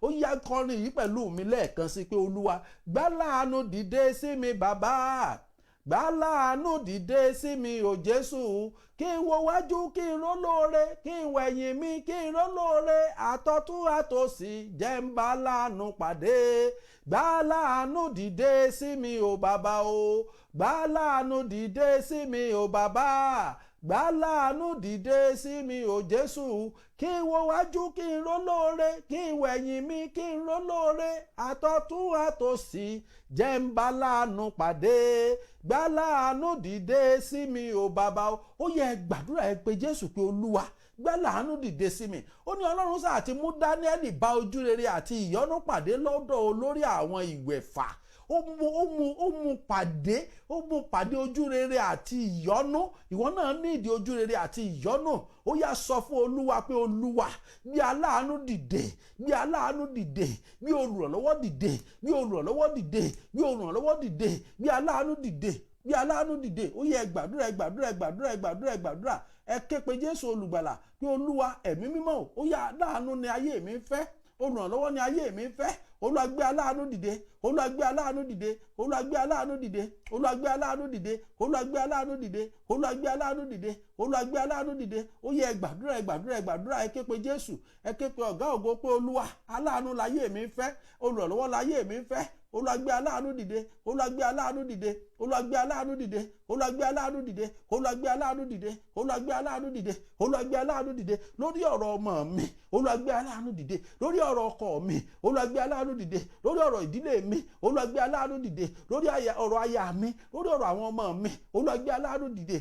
Ó yá, kọrin yìí pẹ̀lú mi lẹ́ẹ̀kan sí pé, "Olúwa, gbá láàánú dìde sí mi, bàbá, gbá láàánú dìde sí mi ò Jésù, kí n wo wájú kí n rólóore, kí n wẹ̀yìn mi kí n rólóore, àtọ̀tún àtòsì jẹ́ ń bá láàánú pàdé. Gbá láàánú dìde sí mi ò bàbá o, gbá láàánú dìde sí mi ò bàbá, gbá láàánú dìde sí mi ò Jésù, kí n wo wájú kí n rólóore, kí n wẹ̀yìn mi kí n rólóore, àtọ̀tún àtòsì jẹ́ ń bá láàánú pàdé, gbá láàánú dìde sí mi ò bàbá o." Ó yẹ gbàdúrà, ẹ pé Jésù pé, "Olúwa, gbá láàánú dìde sí mi." Ó ní Ọlọ́run sáà ti mú Dáníẹ́lì bá ojú rere àti ìyọ́nú pàdé lọ́dọ̀ olórí àwọn ìwẹ̀fà. Ó mú pàdé, ó mú pàdé ojú rere àti ìyọ́nú. Ìwọ náà ní ìdí ojú rere àti ìyọ́nú. Ó yá, sọ fún Olúwa pé, "Olúwa, gbé aláàánú dìde, gbé aláàánú dìde, gbé olùrànlọ́wọ́ dìde, gbé olùrànlọ́wọ́ dìde, gbé olùrànlọ́wọ́ dìde, gbé aláàánú dìde, gbé aláàánú dìde." Ó yẹ, gbàdúrà, gbàdúrà, gbàdúrà, gbàdúrà, gbàdúrà. Ẹ ké pe Jésù Olùgbàlà pé, "Olúwa, Ẹ̀mí Mímọ́, ó yá, aláàánú ni ayé mi ń fẹ́, olùrànlọ́wọ́ ni ayé mi ń fẹ́. Olúwa, gbé aláàánú dìde. Olúwa, gbé aláàánú dìde. Olúwa, gbé aláàánú dìde. Olúwa, gbé aláàánú dìde. Olúwa, gbé aláàánú dìde. Olúwa, gbé aláàánú dìde. Olúwa, gbé aláàánú dìde." Ó yẹ, gbàdúrà, gbàdúrà, gbàdúrà. Ẹ ké pe Jésù, ẹ ké pe Ọ̀gá Ògo pé, "Olúwa, aláàánú láyé mi ń fẹ́, olùrànlọ́wọ́ láyé mi ń fẹ́. Olúwa, gbé aláàánú dìde. Olúwa, gbé aláàánú dìde. Olúwa, gbé aláàánú dìde. Olúwa, gbé aláàánú dìde. Olúwa, gbé aláàánú dìde. Olúwa, gbé aláàánú dìde. Olúwa, gbé aláàánú dìde lórí ọ̀rọ̀ ọmọ mi. Olúwa, gbé aláàánú dìde lórí ọ̀rọ̀ ọkọ mi. Olúwa, gbé aláàánú dìde lórí ọ̀rọ̀ ìdílé mi. Olúwa, gbé aláàánú dìde lórí ọ̀rọ̀ aya mi, lórí ọ̀rọ̀ àwọn ọmọ mi. Olúwa, gbé aláàánú dìde."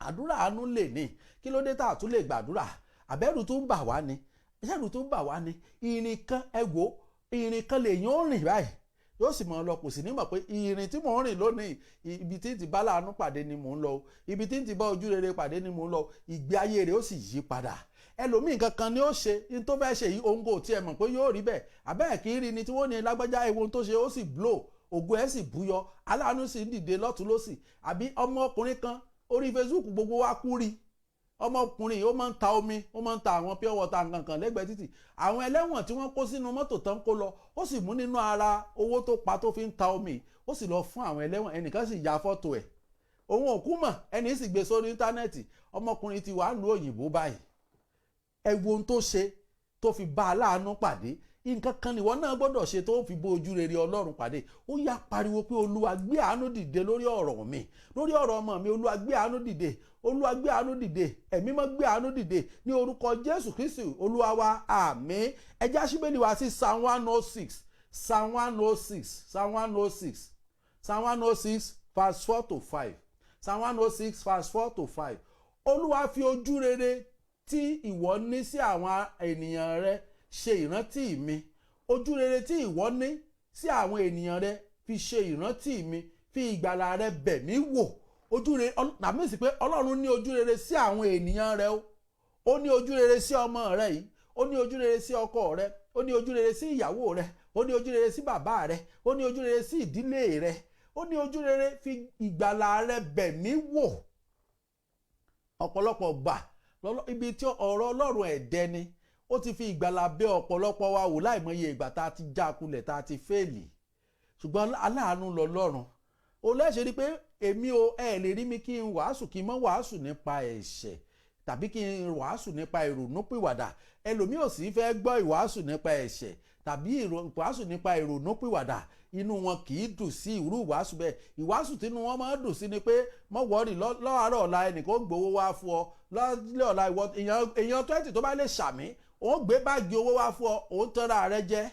Àdúrà àánú lè ní. Kí ló dé tá a tún lè gbàdúrà? Àbẹ́rù tó ń bà wá ni? Ẹ̀rù tó ń bà wá ni? Ìrìn kan, ẹ wò, ìrìn kan lèyàn ó rìn báyìí, yóò sì mọ̀ ọ́ lọ, kò sì ní mọ̀ pé ìrìn tí mò ń rìn lónìí, ibi tí ń ti bá láàánú pàdé ni mò ń lọ, ibi tí ń ti bá ojú rere pàdé ni mò ń lọ. Ìgbé ayé rẹ̀ ó sì yí padà. Ẹlòmíì, kankan ni ó ṣe ní tó fẹ́ ṣe yìí, òun kò tiẹ̀ mọ̀ pé yóò rí bẹ́ẹ̀. Àbẹ́ẹ̀ kì í rí ni tí wọ́n ní lágbájá ewu tó ṣe, ó sì blow, ògo ẹ̀ sì búyọ, aláàánú sì ń dìde lọ́tún lọ́sì. Àbí ọmọkùnrin kan orí Facebook, gbogbo wa kú rí ọmọkùnrin, ó máa ń ta omi, ó máa ń ta àwọn pure water nkankan lẹ́gbẹ̀ẹ́ títì. Àwọn ẹlẹ́wọ̀n tí wọ́n kó sínú mọ́tò tán kó lọ, ó sì mú nínú ara owó tó pa tó fi ń ta omi, ó sì lọ fún àwọn ẹlẹ́wọ̀n. Ẹnìkan sì ya fọ́tò ẹ̀, òun ò kú mọ̀, ẹni sì gbé sórí íńtánẹ́ẹ̀tì. Ọmọkùnrin ti wà lù òyìnbó báyìí. Ẹ wo ohun tó ṣe tó fi bá aláàánú pàdé. Nǹkan kan nìwọ náà gbọ́dọ̀ ṣe tó fi bó ojú rere Ọlọ́run pàdé. Ó yá, pariwo pé, "Olúwa, gbé àánú dìde lórí ọ̀rọ̀ mi, lórí ọ̀rọ̀ ọmọ mi. Olúwa, gbé àánú dìde. Olúwa, gbé àánú dìde. Ẹ̀mí mọ́, gbé àánú dìde." Ní orúkọ Jésù Kristi Olúwa wa, àmín. Ẹ já Bíbélì wa sí Psalm 106, Psalm 106, Psalm 106, Psalm 106 verse 4 to 5, Psalm 106 verse 4 to 5. "Olúwa, fi ojú rere tí ìwọ ní sí àwọn ènìyàn rẹ ṣe ìrántí mi. Ojú rere tí ìwọ ní sí àwọn ènìyàn rẹ, fi ṣe ìrántí mi. Fi ìgbàlà rẹ bẹ̀ mí wò." Ojú rere tàbí sì pé Ọlọ́run ní ojú rere sí àwọn ènìyàn rẹ o. Ó ní ojú rere sí ọmọ rẹ yìí, ó ní ojú rere sí ọkọ rẹ, ó ní ojú rere sí ìyàwó rẹ, ó ní ojú rere sí bàbá rẹ, ó ní ojú rere sí ìdílé rẹ, ó ní ojú rere. "Fi ìgbàlà rẹ bẹ̀ mí wò." Ọ̀pọ̀lọpọ̀ gbà, ibi tí ọ̀rọ̀ Ọlọ́run ẹ̀dẹ́ ni, ó ti fi ìgbàlà bẹ̀ ọ̀pọ̀lọpọ̀ wa wò láìmọye ìgbà tá a ti já kulẹ̀, tá a ti fail. Ṣùgbọ́n aláàánú lọ́lọ́run. Ó lẹ́sẹ̀ rí pé èmi o, ẹ lè rí mi kí n wàásù kí n mọ́ wàásù nípa ẹ̀ṣẹ̀ tàbí kí n wàásù nípa ìrònúpìwàdà. Ẹlòmíì ò sì fẹ́ gbọ́ ìwàásù nípa ẹ̀ṣẹ̀ tàbí ìwàásù nípa ìrònúpìwàdà. Inú wọn kì í dùn sí irú ìwàásù bẹ́ẹ̀. Ìwàásù tínú wọn máa ń dùn sí ni pé, "Mọ́ worry, lọ́àárọ̀ ọ̀la ẹnìkan ó gbowó wá fún ọ, lọ́lẹ́ ọ̀la ìwọ èèyàn 20 tó bá lè ṣàmì, òun gbé báàgì owó wá fún ọ." Òun tọ́ra rẹ jẹ́.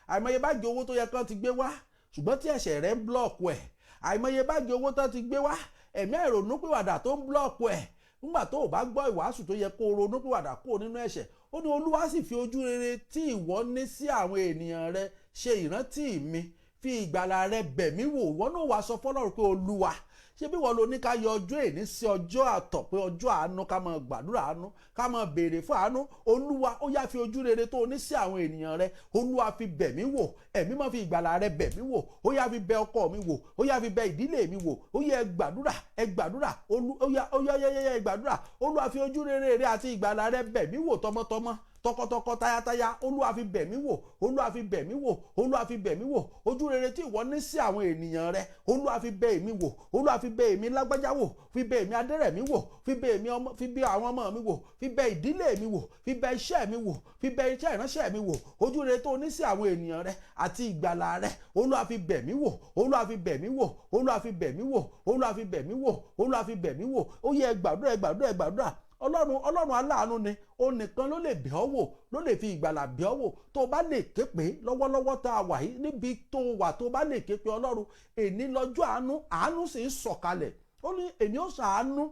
Àìmọye báàgì owó tó yẹ kán ti gbé wá, ṣùgbọ́n tí ẹ̀ṣẹ̀ rẹ ń block ẹ̀. Àìmọye báàgì owó tán ti gbé wá, ẹ̀mí àìrònúpìwàdà tó ń block ẹ̀ nígbà tó o bá gbọ́ ìwàásù tó yẹ kó o ronúpìwàdà kúrò nínú ẹ̀ṣẹ̀. Ó ní, "Olúwa sì fi ojú rere tí ìwọ ní sí àwọn ènìyàn rẹ ṣe ìrántí mi. Fi ìgbàlà rẹ bẹ̀ mí wò." Ìwọ náà wàá sọ fọlọ́run pé, "Olúwa, Ṣé bí wọ́n lo ní ká yọ ọjọ́ èní sí ọjọ́ àtọ̀, pé ọjọ́ àánú, ká máa gbàdúrà àánú, ká máa béèrè fún àánú? Olúwa, ó yá, fi ojú rere tó o ní sí àwọn ènìyàn rẹ, Olúwa, fi bẹ̀ mí wò. Ẹ̀mí máa fi ìgbàlà rẹ bẹ̀ mí wò. Ó yá, fi bẹ̀ ọkọ mi wò. Ó yá, fi bẹ̀ ìdílé mi wò. Ó yá, ẹ gbàdúrà, ẹ gbàdúrà. Ó yá, ó yá, yá, yá, ẹ gbàdúrà. Olúwa, fi ojú rere rẹ àti ìgbàlà rẹ bẹ̀ mí wò tọmọtọmọ, tọkọtọkọ, tayátayá. Olúwa, fi bẹ̀ mí wò. Olúwa, fi bẹ̀ mí wò. Olúwa, fi bẹ̀ mí wò. Ojú rere tí ìwọ ní sí àwọn ènìyàn rẹ, Olúwa, fi bẹ̀ èmi wò. Olúwa, fi bẹ̀ èmi lágbájá wò, fi bẹ̀ èmi adẹ́rẹ̀mí wò, fi bẹ̀ èmi ọmọ, fi bẹ̀ àwọn ọmọ mi wò, fi bẹ̀ ìdílé mi wò, fi bẹ̀ iṣẹ́ mi wò, fi bẹ̀ iṣẹ́ ìránṣẹ́ mi wò. Ojú rere tó ní sí àwọn ènìyàn rẹ àti ìgbàlà rẹ, Olúwa, fi bẹ̀ mí wò. Olúwa, fi bẹ̀ mí wò. Olúwa, fi bẹ̀ mí wò. Olúwa, fi bẹ̀ mí wò. Olúwa, fi bẹ̀ mí wò. Ó yẹ, ẹ gbàdúrà, ẹ gbàdúrà, ẹ gbàdúrà. Ọlọ́run, Ọlọ́run aláàánú ni. Ó nìkan ló lè bẹ̀ ọ́ wò, ló lè fi ìgbàlà bẹ̀ ọ́ wò. Tó o bá lè ké pé lọ́wọ́lọ́wọ́ tá a wà yìí, níbi tó o wà, tó o bá lè ké pé Ọlọ́run, èní lọ́jọ́ àánú. Àánú sì ń sọ̀kalẹ̀. Ó ní, "Èmi ó ṣàánú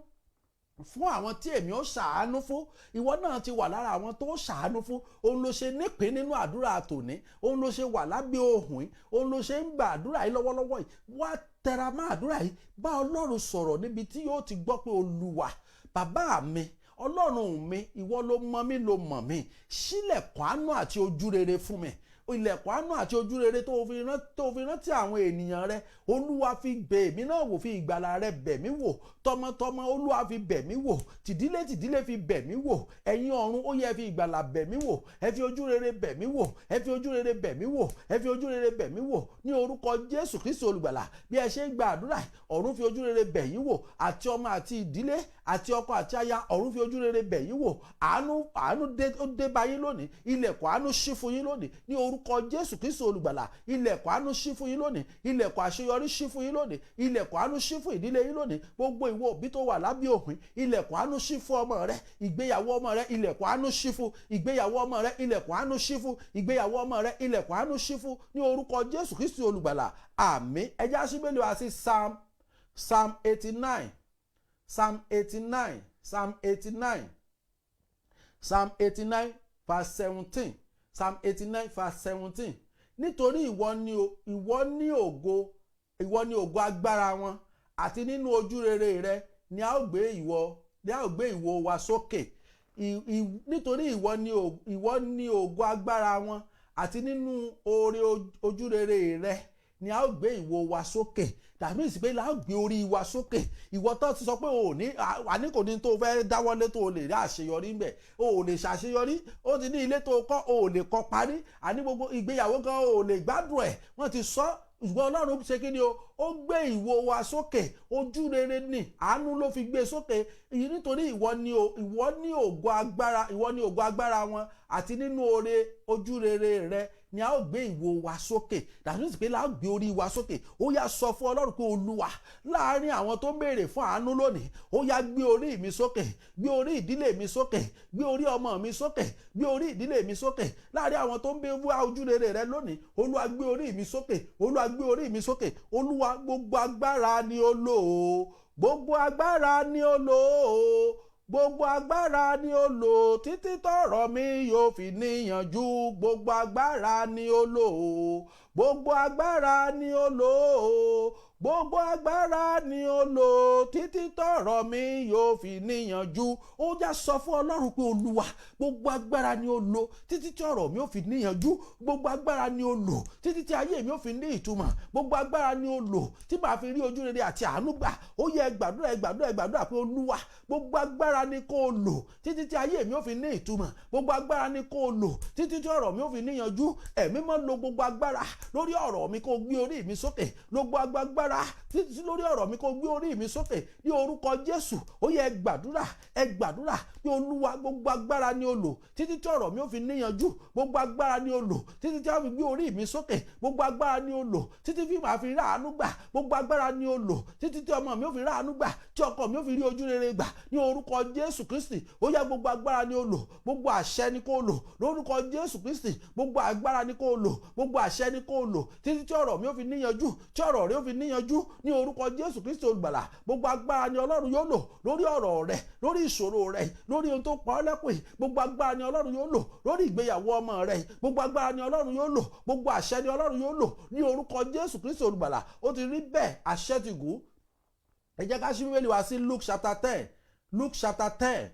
fún àwọn tí èmi ó ṣàánú fún." Ìwọ náà ti wà lára àwọn tó ṣàánú fún. Òun ló ṣe nípín nínú àdúrà tòní, òun ló ṣe wà lábẹ́ ohùn yìí, òun ló ṣe ń gba àdúrà yìí lọ́wọ́lọ́wọ́ yìí. Wá tẹra mọ́ àdúrà yìí, bá Ọlọ́run sọ̀rọ̀ níbi tí yóò ti gbọ́ pé, "Olúwa, bàbá mi, Ọlọ́run mi, ìwọ ló mọ̀ mí, ló mọ̀ mí. Ṣílẹ̀kùn àánú àti ojú rere fún mi. Ilẹ̀kùn àánú àti ojú rere tó fi rántí àwọn ènìyàn rẹ, Olúwa, fi bẹ̀ mí náà wò. Fi ìgbàlà rẹ bẹ̀ mí wò tọmọtọmọ. Olúwa, fi bẹ̀ mí wò tìdílé tìdílé, fi bẹ̀ mí wò. Ẹ̀yin ọ̀run, ó yẹ, fi ìgbàlà bẹ̀ mí wò. Ẹ fi ojú rere bẹ̀ mí wò. Ẹ fi ojú rere bẹ̀ mí wò. Ẹ fi ojú rere bẹ̀ mí wò ní orúkọ Jésù Kristi olùgbàlà." Bí ẹ ṣe ń gba àdúrà, ọ̀run fi ojú rere bẹ̀ yín wò, àti ọmọ àti ìdílé àti ọkọ àti aya. Ọ̀run fi ojú rere bẹ̀ yín wò. Àánú, àánú dé, ó dé bá yín lónìí. Ilẹ̀kùn àánú ṣí fún yín lónìí ní orúkọ Jésù Kristi olùgbàlà. Ilẹ̀kùn àánú ṣí fún yín lónìí. Ilẹ̀kùn àṣeyọrí ṣí fún yín lónìí. Ilẹ̀kùn àánú ṣí fún ìdílé yín lónìí. Gbogbo ìwọ òbí tó wà lábẹ́ òfin, ilẹ̀kùn àánú ṣí fún ọmọ rẹ. Ìgbéyàwó ọmọ rẹ, ilẹ̀kùn àánú ṣí fún. Ìgbéyàwó ọmọ rẹ, ilẹ̀kùn àánú ṣí fún. Ìgbéyàwó ọmọ rẹ, ilẹ̀kùn àánú ṣí fún ní orúkọ Jésù Kristi olùgbàlà. Àmín. Ẹ jẹ́ á ṣí Bíbélì wa sí Psalm 89, Psalm 89, Psalm 89, Psalm 89 verse 17, Psalm 89 verse 17. Nítorí ìwọ ní ògo, ìwọ ní ògo agbára wọn, àti nínú ojú rere rẹ ni a ó gbé ìwo wa sókè. Nítorí ìwọ ní ògo agbára wọn, àti nínú oore ojú rere rẹ ni a ó gbé ìwo wa sókè. Tàbí ìsìn pé la ó gbé orí wa sókè. Ìwọ tó ti sọ pé o ò ní, àní kò ní tó fẹ́ dáwọ́lé tó o lè rí àṣeyọrí ńbẹ̀, o ò lè ṣàṣeyọrí. Ó ti ní ilé tó kọ́, o ò lè kọ́ parí. Àní gbogbo ìgbéyàwó gan, o ò lè gbádùn ẹ̀, wọ́n ti sọ. Ṣùgbọ́n Ọlọ́run ṣe kí ni o? Ó gbé ìwo wa sókè. Ojú rere ni, àánú ló fi gbé sókè. Èyí nítorí ìwọ ní ògo agbára, ìwọ ní ògo agbára wọn, àti nínú oore ojú rere rẹ ni a ó gbé ìwo wa sókè. Dàbí pé la ó gbé orí wa sókè. Ó yá, sọ fún Ọlọ́run pé, "Olúwa, láàárín àwọn tó ń béèrè fún àánú lónìí, ó yá, gbé orí mi sókè, gbé orí ìdílé mi sókè, gbé orí ọmọ mi sókè, gbé orí ìdílé mi sókè. Láàárín àwọn tó ń béèrè fún ojú rere rẹ lónìí, Olúwa, gbé orí mi sókè. Olúwa, gbé orí mi sókè." Olúwa, gbogbo agbára ni ó lò ó, gbogbo agbára ni ó lò ó, gbogbo agbára ni ó lò títí tọ̀rọ̀ mi yóò fi níyànjú. Gbogbo agbára ni ó lò ó, gbogbo agbára ni ó lò ó, gbogbo agbára ni ó lò títí tọ̀rọ̀ mi yóò fi níyànjú. Ó já sọ fún Ọlọ́run pé, "Olúwa, gbogbo agbára ni ó lò títí tí ọ̀rọ̀ mi ó fi níyànjú. Gbogbo agbára ni ó lò títí tí ayé mi ó fi ní ìtumọ̀. Gbogbo agbára ni ó lò tí màá fi rí ojú rere àti àánú gbà." Ó yẹ, gbàdúrà, ẹ gbàdúrà, ẹ gbàdúrà pé, "Olúwa, gbogbo agbára ni kó o lò títí tí ayé mi ó fi ní ìtumọ̀. Gbogbo agbára ni kó o lò títí tí ọ̀rọ̀ mi ó fi níyànjú. Ẹ̀mí mọ́, lo gbogbo agbára lórí ọ̀rọ̀ mi, kó o gbé orí mi sókè. Lo gbogbo agbára títí lórí ọ̀rọ̀ mi, kó o gbé orí mi sókè ní orúkọ Jésù." Ó yẹ, ẹ gbàdúrà, ẹ gbàdúrà pé, "Olúwa, gbogbo agbára ni o lò títí tí ọ̀rọ̀ mi ó fi níyànjú. Gbogbo agbára ni o lò títí tí a fi gbé orí mi sókè. Gbogbo agbára ni o lò títí tí màá fi rí àánú gbà. Gbogbo agbára ni o lò títí tí ọmọ mi ó fi rí àánú gbà, tí ọkọ mi ó fi rí ojú rere gbà ní orúkọ Jésù Kristi." Ó yá, gbogbo agbára ni o lò, gbogbo àṣẹ ni kó lò lórúkọ Jésù Kristi. Gbogbo agbára ni kó lò, gbogbo àṣẹ ni kó lò títí tí ọ̀rọ̀ mi ó fi níyànjú, tí ọ̀rọ̀ rẹ ó fi níyànjú ní orúkọ Jésù Kristi olùgbàlà. Gbogbo agbára ni Ọlọ́run yóò lò lórí ọ̀rọ̀ rẹ, lórí ìṣòro rẹ, lórí ohun tó pa ọ́ lẹ́kùn yìí. Gbogbo agbára ni Ọlọ́run yóò lò lórí ìgbéyàwó ọmọ rẹ. Gbogbo agbára ni Ọlọ́run yóò lò, gbogbo àṣẹ ni Ọlọ́run yóò lò ní orúkọ Jésù Kristi olùgbàlà. Ó ti rí bẹ́ẹ̀, àṣẹ ti gùn. Ẹ jẹ́ ká ṣí Bíbélì wá sí Luke chapter 10, Luke chapter 10,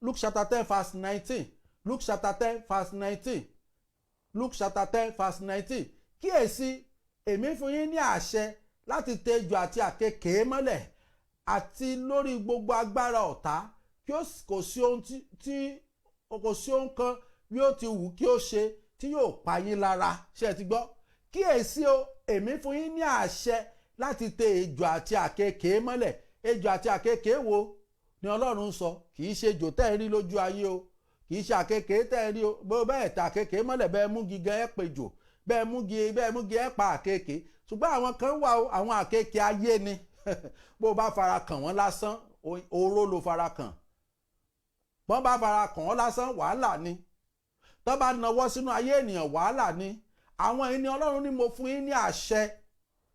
Luke chapter 10 verse 19, Luke chapter 10 verse 19, Luke chapter 10 verse 19. Kíyèsí, èmi fún yín ní àṣẹ láti tẹ ejò àti àkekèé mọ́lẹ̀ àti lórí gbogbo agbára ọ̀tá, kí ó kò sí ohun tí kò sí ohun kan bí ó ti wù kí ó ṣe tí yóò pa yín lára. Ṣé ẹ ti gbọ́? Kíyèsí o, èmi fún yín ní àṣẹ láti tẹ ejò àti àkekèé mọ́lẹ̀. Ejò àti àkekèé wo ni Ọlọ́run sọ? Kì í ṣe ejò tẹ́ ẹ rí lójú ayé o, kì í ṣe àkekèé tẹ́ ẹ rí o. Bó bẹ́ẹ̀ tẹ àkekèé mọ́lẹ̀, bẹ́ẹ̀ mú gígan ẹ pejò, bẹ́ẹ̀ mú gi ẹ pa àkekèé. Ṣùgbọ́n àwọn kan wà o, àwọn àkekèé ayé ni. Bó bá fara kàn wọ́n lásán, oró ló fara kàn. Bọ́n bá fara kàn wọ́n lásán, wàhálà ni. Tó bá nawọ́ sínú ayé ènìyàn, wàhálà ni. Àwọn ẹni Ọlọ́run ní mo fún yín ní àṣẹ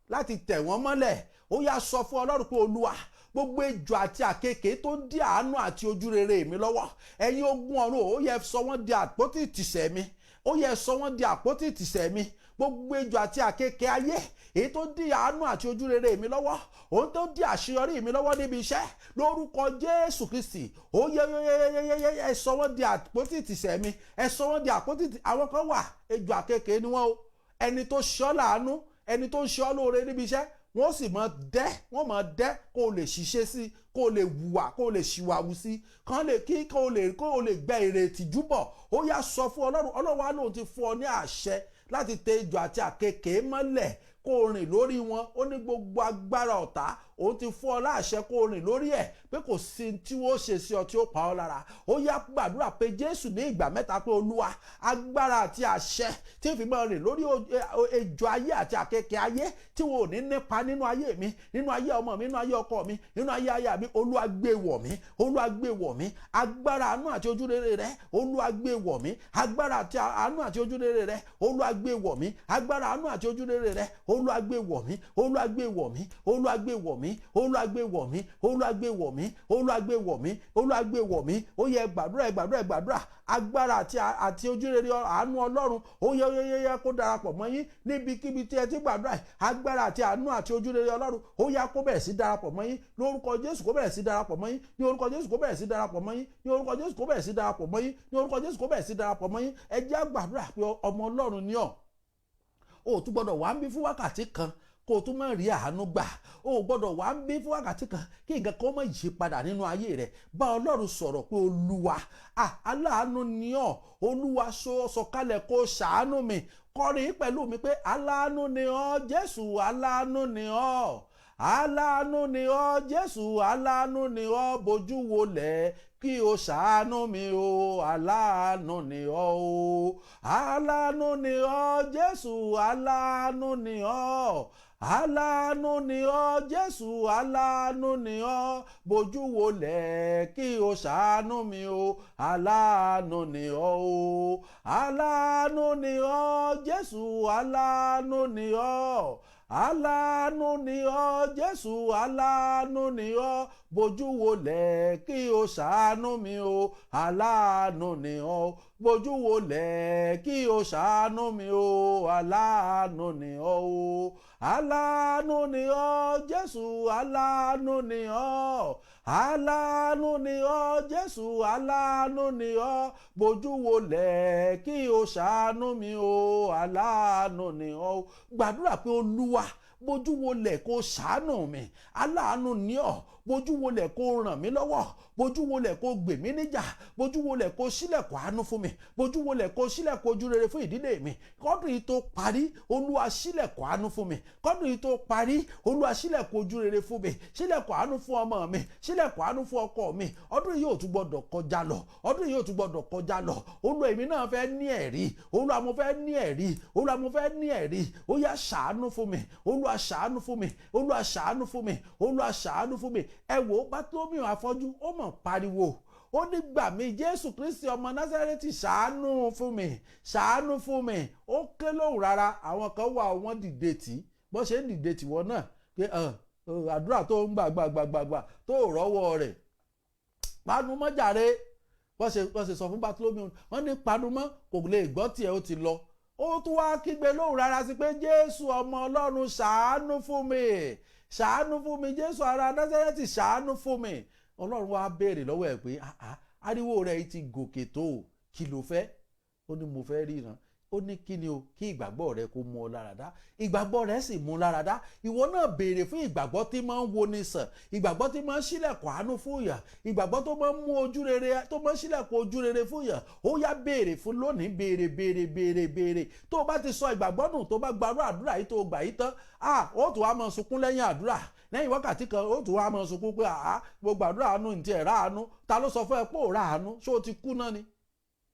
láti tẹ̀ wọ́n mọ́lẹ̀. Ó yá, sọ fún Ọlọ́run pé, "Olúwa, gbogbo ejò àti àkekèé tó ń dí àánú àti ojúrere mi lọ́wọ́, ẹ̀yin ogun ọ̀run, ó yẹ sọ wọ́n di àpótí ìtìsẹ̀ mi, ó yẹ sọ wọ́n di àpótí ìtìsẹ̀ mi. Gbogbo ejò àti àkekèé ayé èyí tó dí àánú àti ojúrere mi lọ́wọ́, òun tó dí àṣeyọrí mi lọ́wọ́ níbi iṣẹ́, lórúkọ Jésù Kristi, ó yẹ yẹ ẹ sọ wọ́n di àpótí ìtìsẹ̀ mi, ẹ sọ wọ́n di àpótí ìtìsẹ̀." Àwọn kan wà, ejò àkekèé ni wọ́n o. Ẹni tó ṣe ọ́ láàánú, ẹni tó ń ṣe ọ́ lóore níbi iṣẹ́, wọ́n sì mọ dẹ́, wọ́n mọ dẹ́ kó o lè ṣiṣẹ́ sí, kó o lè wùwà, kó o lè ṣìwàwù sí, kán lè kí kó o lè gbẹ ìrètí júbọ̀. Ó yá, sọ fún Ọlọ́run. Ọlọ́run wa lóun ti fún ọ ní àṣẹ láti tẹ ejò àti àkekèé mọ́lẹ̀, kó o rìn lórí wọn. Ó ní gbogbo agbára ọ̀tá, òun ti fún ọ láṣẹ kó o rìn lórí ẹ̀, pé kò sí tí wọ́n ṣe sí ọ tí ó pa ọ́ lára. Ó yá, gbàdúrà pé Jésù ní ìgbà mẹ́ta pé, "Olúwa, agbára àti àṣẹ tí ń fi máa rìn lórí ejò ayé àti àkekèé ayé tí wọn ò ní nípa nínú ayé mi, nínú ayé ọmọ mi, nínú ayé ọkọ mi, nínú ayé aya mi, Olúwa, gbé wọ̀ mí. Olúwa, gbé wọ̀ mí. Agbára àánú àti ojúrere rẹ, Olúwa, gbé wọ̀ mí. Agbára àti àánú àti ojúrere rẹ, Olúwa, gbé wọ̀ mí. Agbára àánú àti ojúrere rẹ, Olúwa, gbé wọ̀ mí. Olúwa, gbé wọ̀ mí. Olúwa, gbé wọ̀ mí. Olúwa, gbé wọ̀ mí. Olúwa, gbé wọ̀ mí. Olúwa, gbé wọ̀ mí. Olúwa, gbé wọ̀ mí." Ó yẹ, gbàdúrà, ẹ gbàdúrà, ẹ gbàdúrà. Agbára àti ojúrere àánú Ọlọ́run, ó yẹ, ó yẹ, yẹ kó darapọ̀ mọ́ yín níbikíbi tí ẹ ti gbàdúrà. Agbára àti àánú àti ojúrere Ọlọ́run, ó yá, kó bẹ̀rẹ̀ sí darapọ̀ mọ́ yín lórúkọ Jésù. Kó bẹ̀rẹ̀ sí darapọ̀ mọ́ yín ní orúkọ Jésù. Kó bẹ̀rẹ̀ sí darapọ̀ mọ́ yín ní orúkọ Jésù. Kó bẹ̀rẹ̀ sí darapọ̀ mọ́ yín ní orúkọ Jésù. Kó bẹ̀rẹ̀ sí darapọ̀ mọ́ yín. Ẹ jẹ́ á gbàdúrà pé ọmọ Ọlọ́run ni ọ́, o tún gbọ́dọ̀ wá ń bí fún wákàtí kan kó o tún má rí àánú gbà. O ò gbọ́dọ̀ wá ń bí fún wákàtí kan kí nǹkan kan má yí padà nínú ayé rẹ. Bá Ọlọ́run sọ̀rọ̀ pé, "Olúwa, aláàánú ni ọ́. Olúwa, sọ̀kalẹ̀ kó ṣàánú mi." Kọrin pẹ̀lú mi pé, "Aláàánú ni ọ́, Jésù, aláàánú ni ọ́. Aláàánú ni ọ́, Jésù, aláàánú ni ọ́. Bójú wolẹ̀ kí o ṣàánú mi o, aláàánú ni ọ́ o. Aláàánú ni ọ́, Jésù, aláàánú ni ọ́. Aláàánú ni ọ́, Jésù, aláàánú ni ọ́. Bójú wolẹ̀ kí o ṣàánú mi o, aláàánú ni ọ́ o. Aláàánú ni ọ́, Jésù, aláàánú ni ọ́. Aláàánú ni ọ́, Jésù, aláàánú ni ọ́. Bójú wolẹ̀ kí o ṣàánú mi o, aláàánú ni ọ́. Bójú wolẹ̀ kí o ṣàánú mi o, aláàánú ni ọ́ o. Aláàánú ni ọ́, Jésù, aláàánú ni ọ́. Aláàánú ni ọ́, Jésù, aláàánú ni ọ́. Bójú wolẹ̀ kí o ṣàánú mi o, aláàánú ni ọ́." Gbàdúrà pé, "Olúwa, bójú wolẹ̀ kó ṣàánú mi. Aláàánú ni ọ́. Bójú wolẹ̀ kó ràn mí lọ́wọ́. Bójú wolẹ̀ kó gbè mí níjà. Bójú wolẹ̀ kó ṣílẹ̀kùn àánú fún mi. Bójú wolẹ̀ kó ṣílẹ̀kùn ojú rere fún ìdílé mi. Kọ́dún yìí tó parí, Olúwa, ṣílẹ̀kùn àánú fún mi. Kọ́dún yìí tó parí, Olúwa, ṣílẹ̀kùn ojú rere fún mi. Ṣílẹ̀kùn àánú fún ọmọ mi. Ṣílẹ̀kùn àánú fún ọkọ mi. Ọdún yìí ò tún gbọdọ̀ kọjá lọ. Ọdún yìí ò tún gbọdọ̀ kọjá lọ. Olúwa, èmi náà fẹ́ ní ẹ̀rí. Olúwa, mo fẹ́ ní ẹ̀rí. Olúwa, mo fẹ́ ní ẹ̀rí. Ó yá, ṣàánú fún mi. Olúwa, ṣàánú fún mi. Olúwa, ṣàánú fún mi. Olúwa, ṣàánú fún mi." Ẹ wò ó, Bátílómíù afọ́jú, ó mọ̀ pariwo, ó ní, "Gbà mí, Jésù Kristi ọmọ Násárẹ́tì, ṣàánú fún mi, ṣàánú fún mi." Ó ké lóhùn rárá. Àwọn kan wà, wọ́n dìde tì í. Bó ṣe ń dìde tì wọ́n náà pé àdúrà tó ń gbà gbà gbà gbà gbà tó rọ́wọ́ rẹ̀, panumọ́ jàre. Bó ṣe sọ fún Bátílómíù, wọ́n ní panumọ́, kò lè gbọ́ tiẹ̀, ó ti lọ. Ó tún wá kígbe lóhùn rárá sí pé, "Jésù ọmọ Ọlọ́run, ṣàánú fún mi." Ṣàánú fún mi, Jésù ará Násárẹ́tì, ṣàánú fún mi. Ọlọ́run wá béèrè lọ́wọ́ ẹ̀ pé, "Ah, ah, ariwo rẹ̀ ti gòkè tó o, kí ló fẹ́?" Ó ní, "Mo fẹ́ ríran." Ó ní, "Kí ni o? Kí ìgbàgbọ́ rẹ kó mú ọ lára dá." Ìgbàgbọ́ rẹ sì mú lára dá. Ìwọ náà béèrè fún ìgbàgbọ́ tí máa ń wo ni sàn, ìgbàgbọ́ tí máa ń ṣílẹ̀kùn àánú fún yàn, ìgbàgbọ́ tó máa ń mú ojú rere, tó máa ń ṣílẹ̀kùn ojú rere fún yàn. Ó yá, béèrè fún lónìí. Béèrè, béèrè, béèrè, béèrè. Tó o bá ti sọ ìgbàgbọ́ nù, tó o bá gbarú àdúrà yìí, tó o gbà yìí tán, ah, ó tún wá máa sunkún lẹ́yìn àdúrà. Lẹ́yìn wákàtí kan, ó tún wá máa sunkún pé, "Àá, gbogbo àdúrà àánú ní tiẹ̀ rà àánú." Ta ló sọ fún ẹ pé ò rà àánú? Ṣé o ti kú náà ni?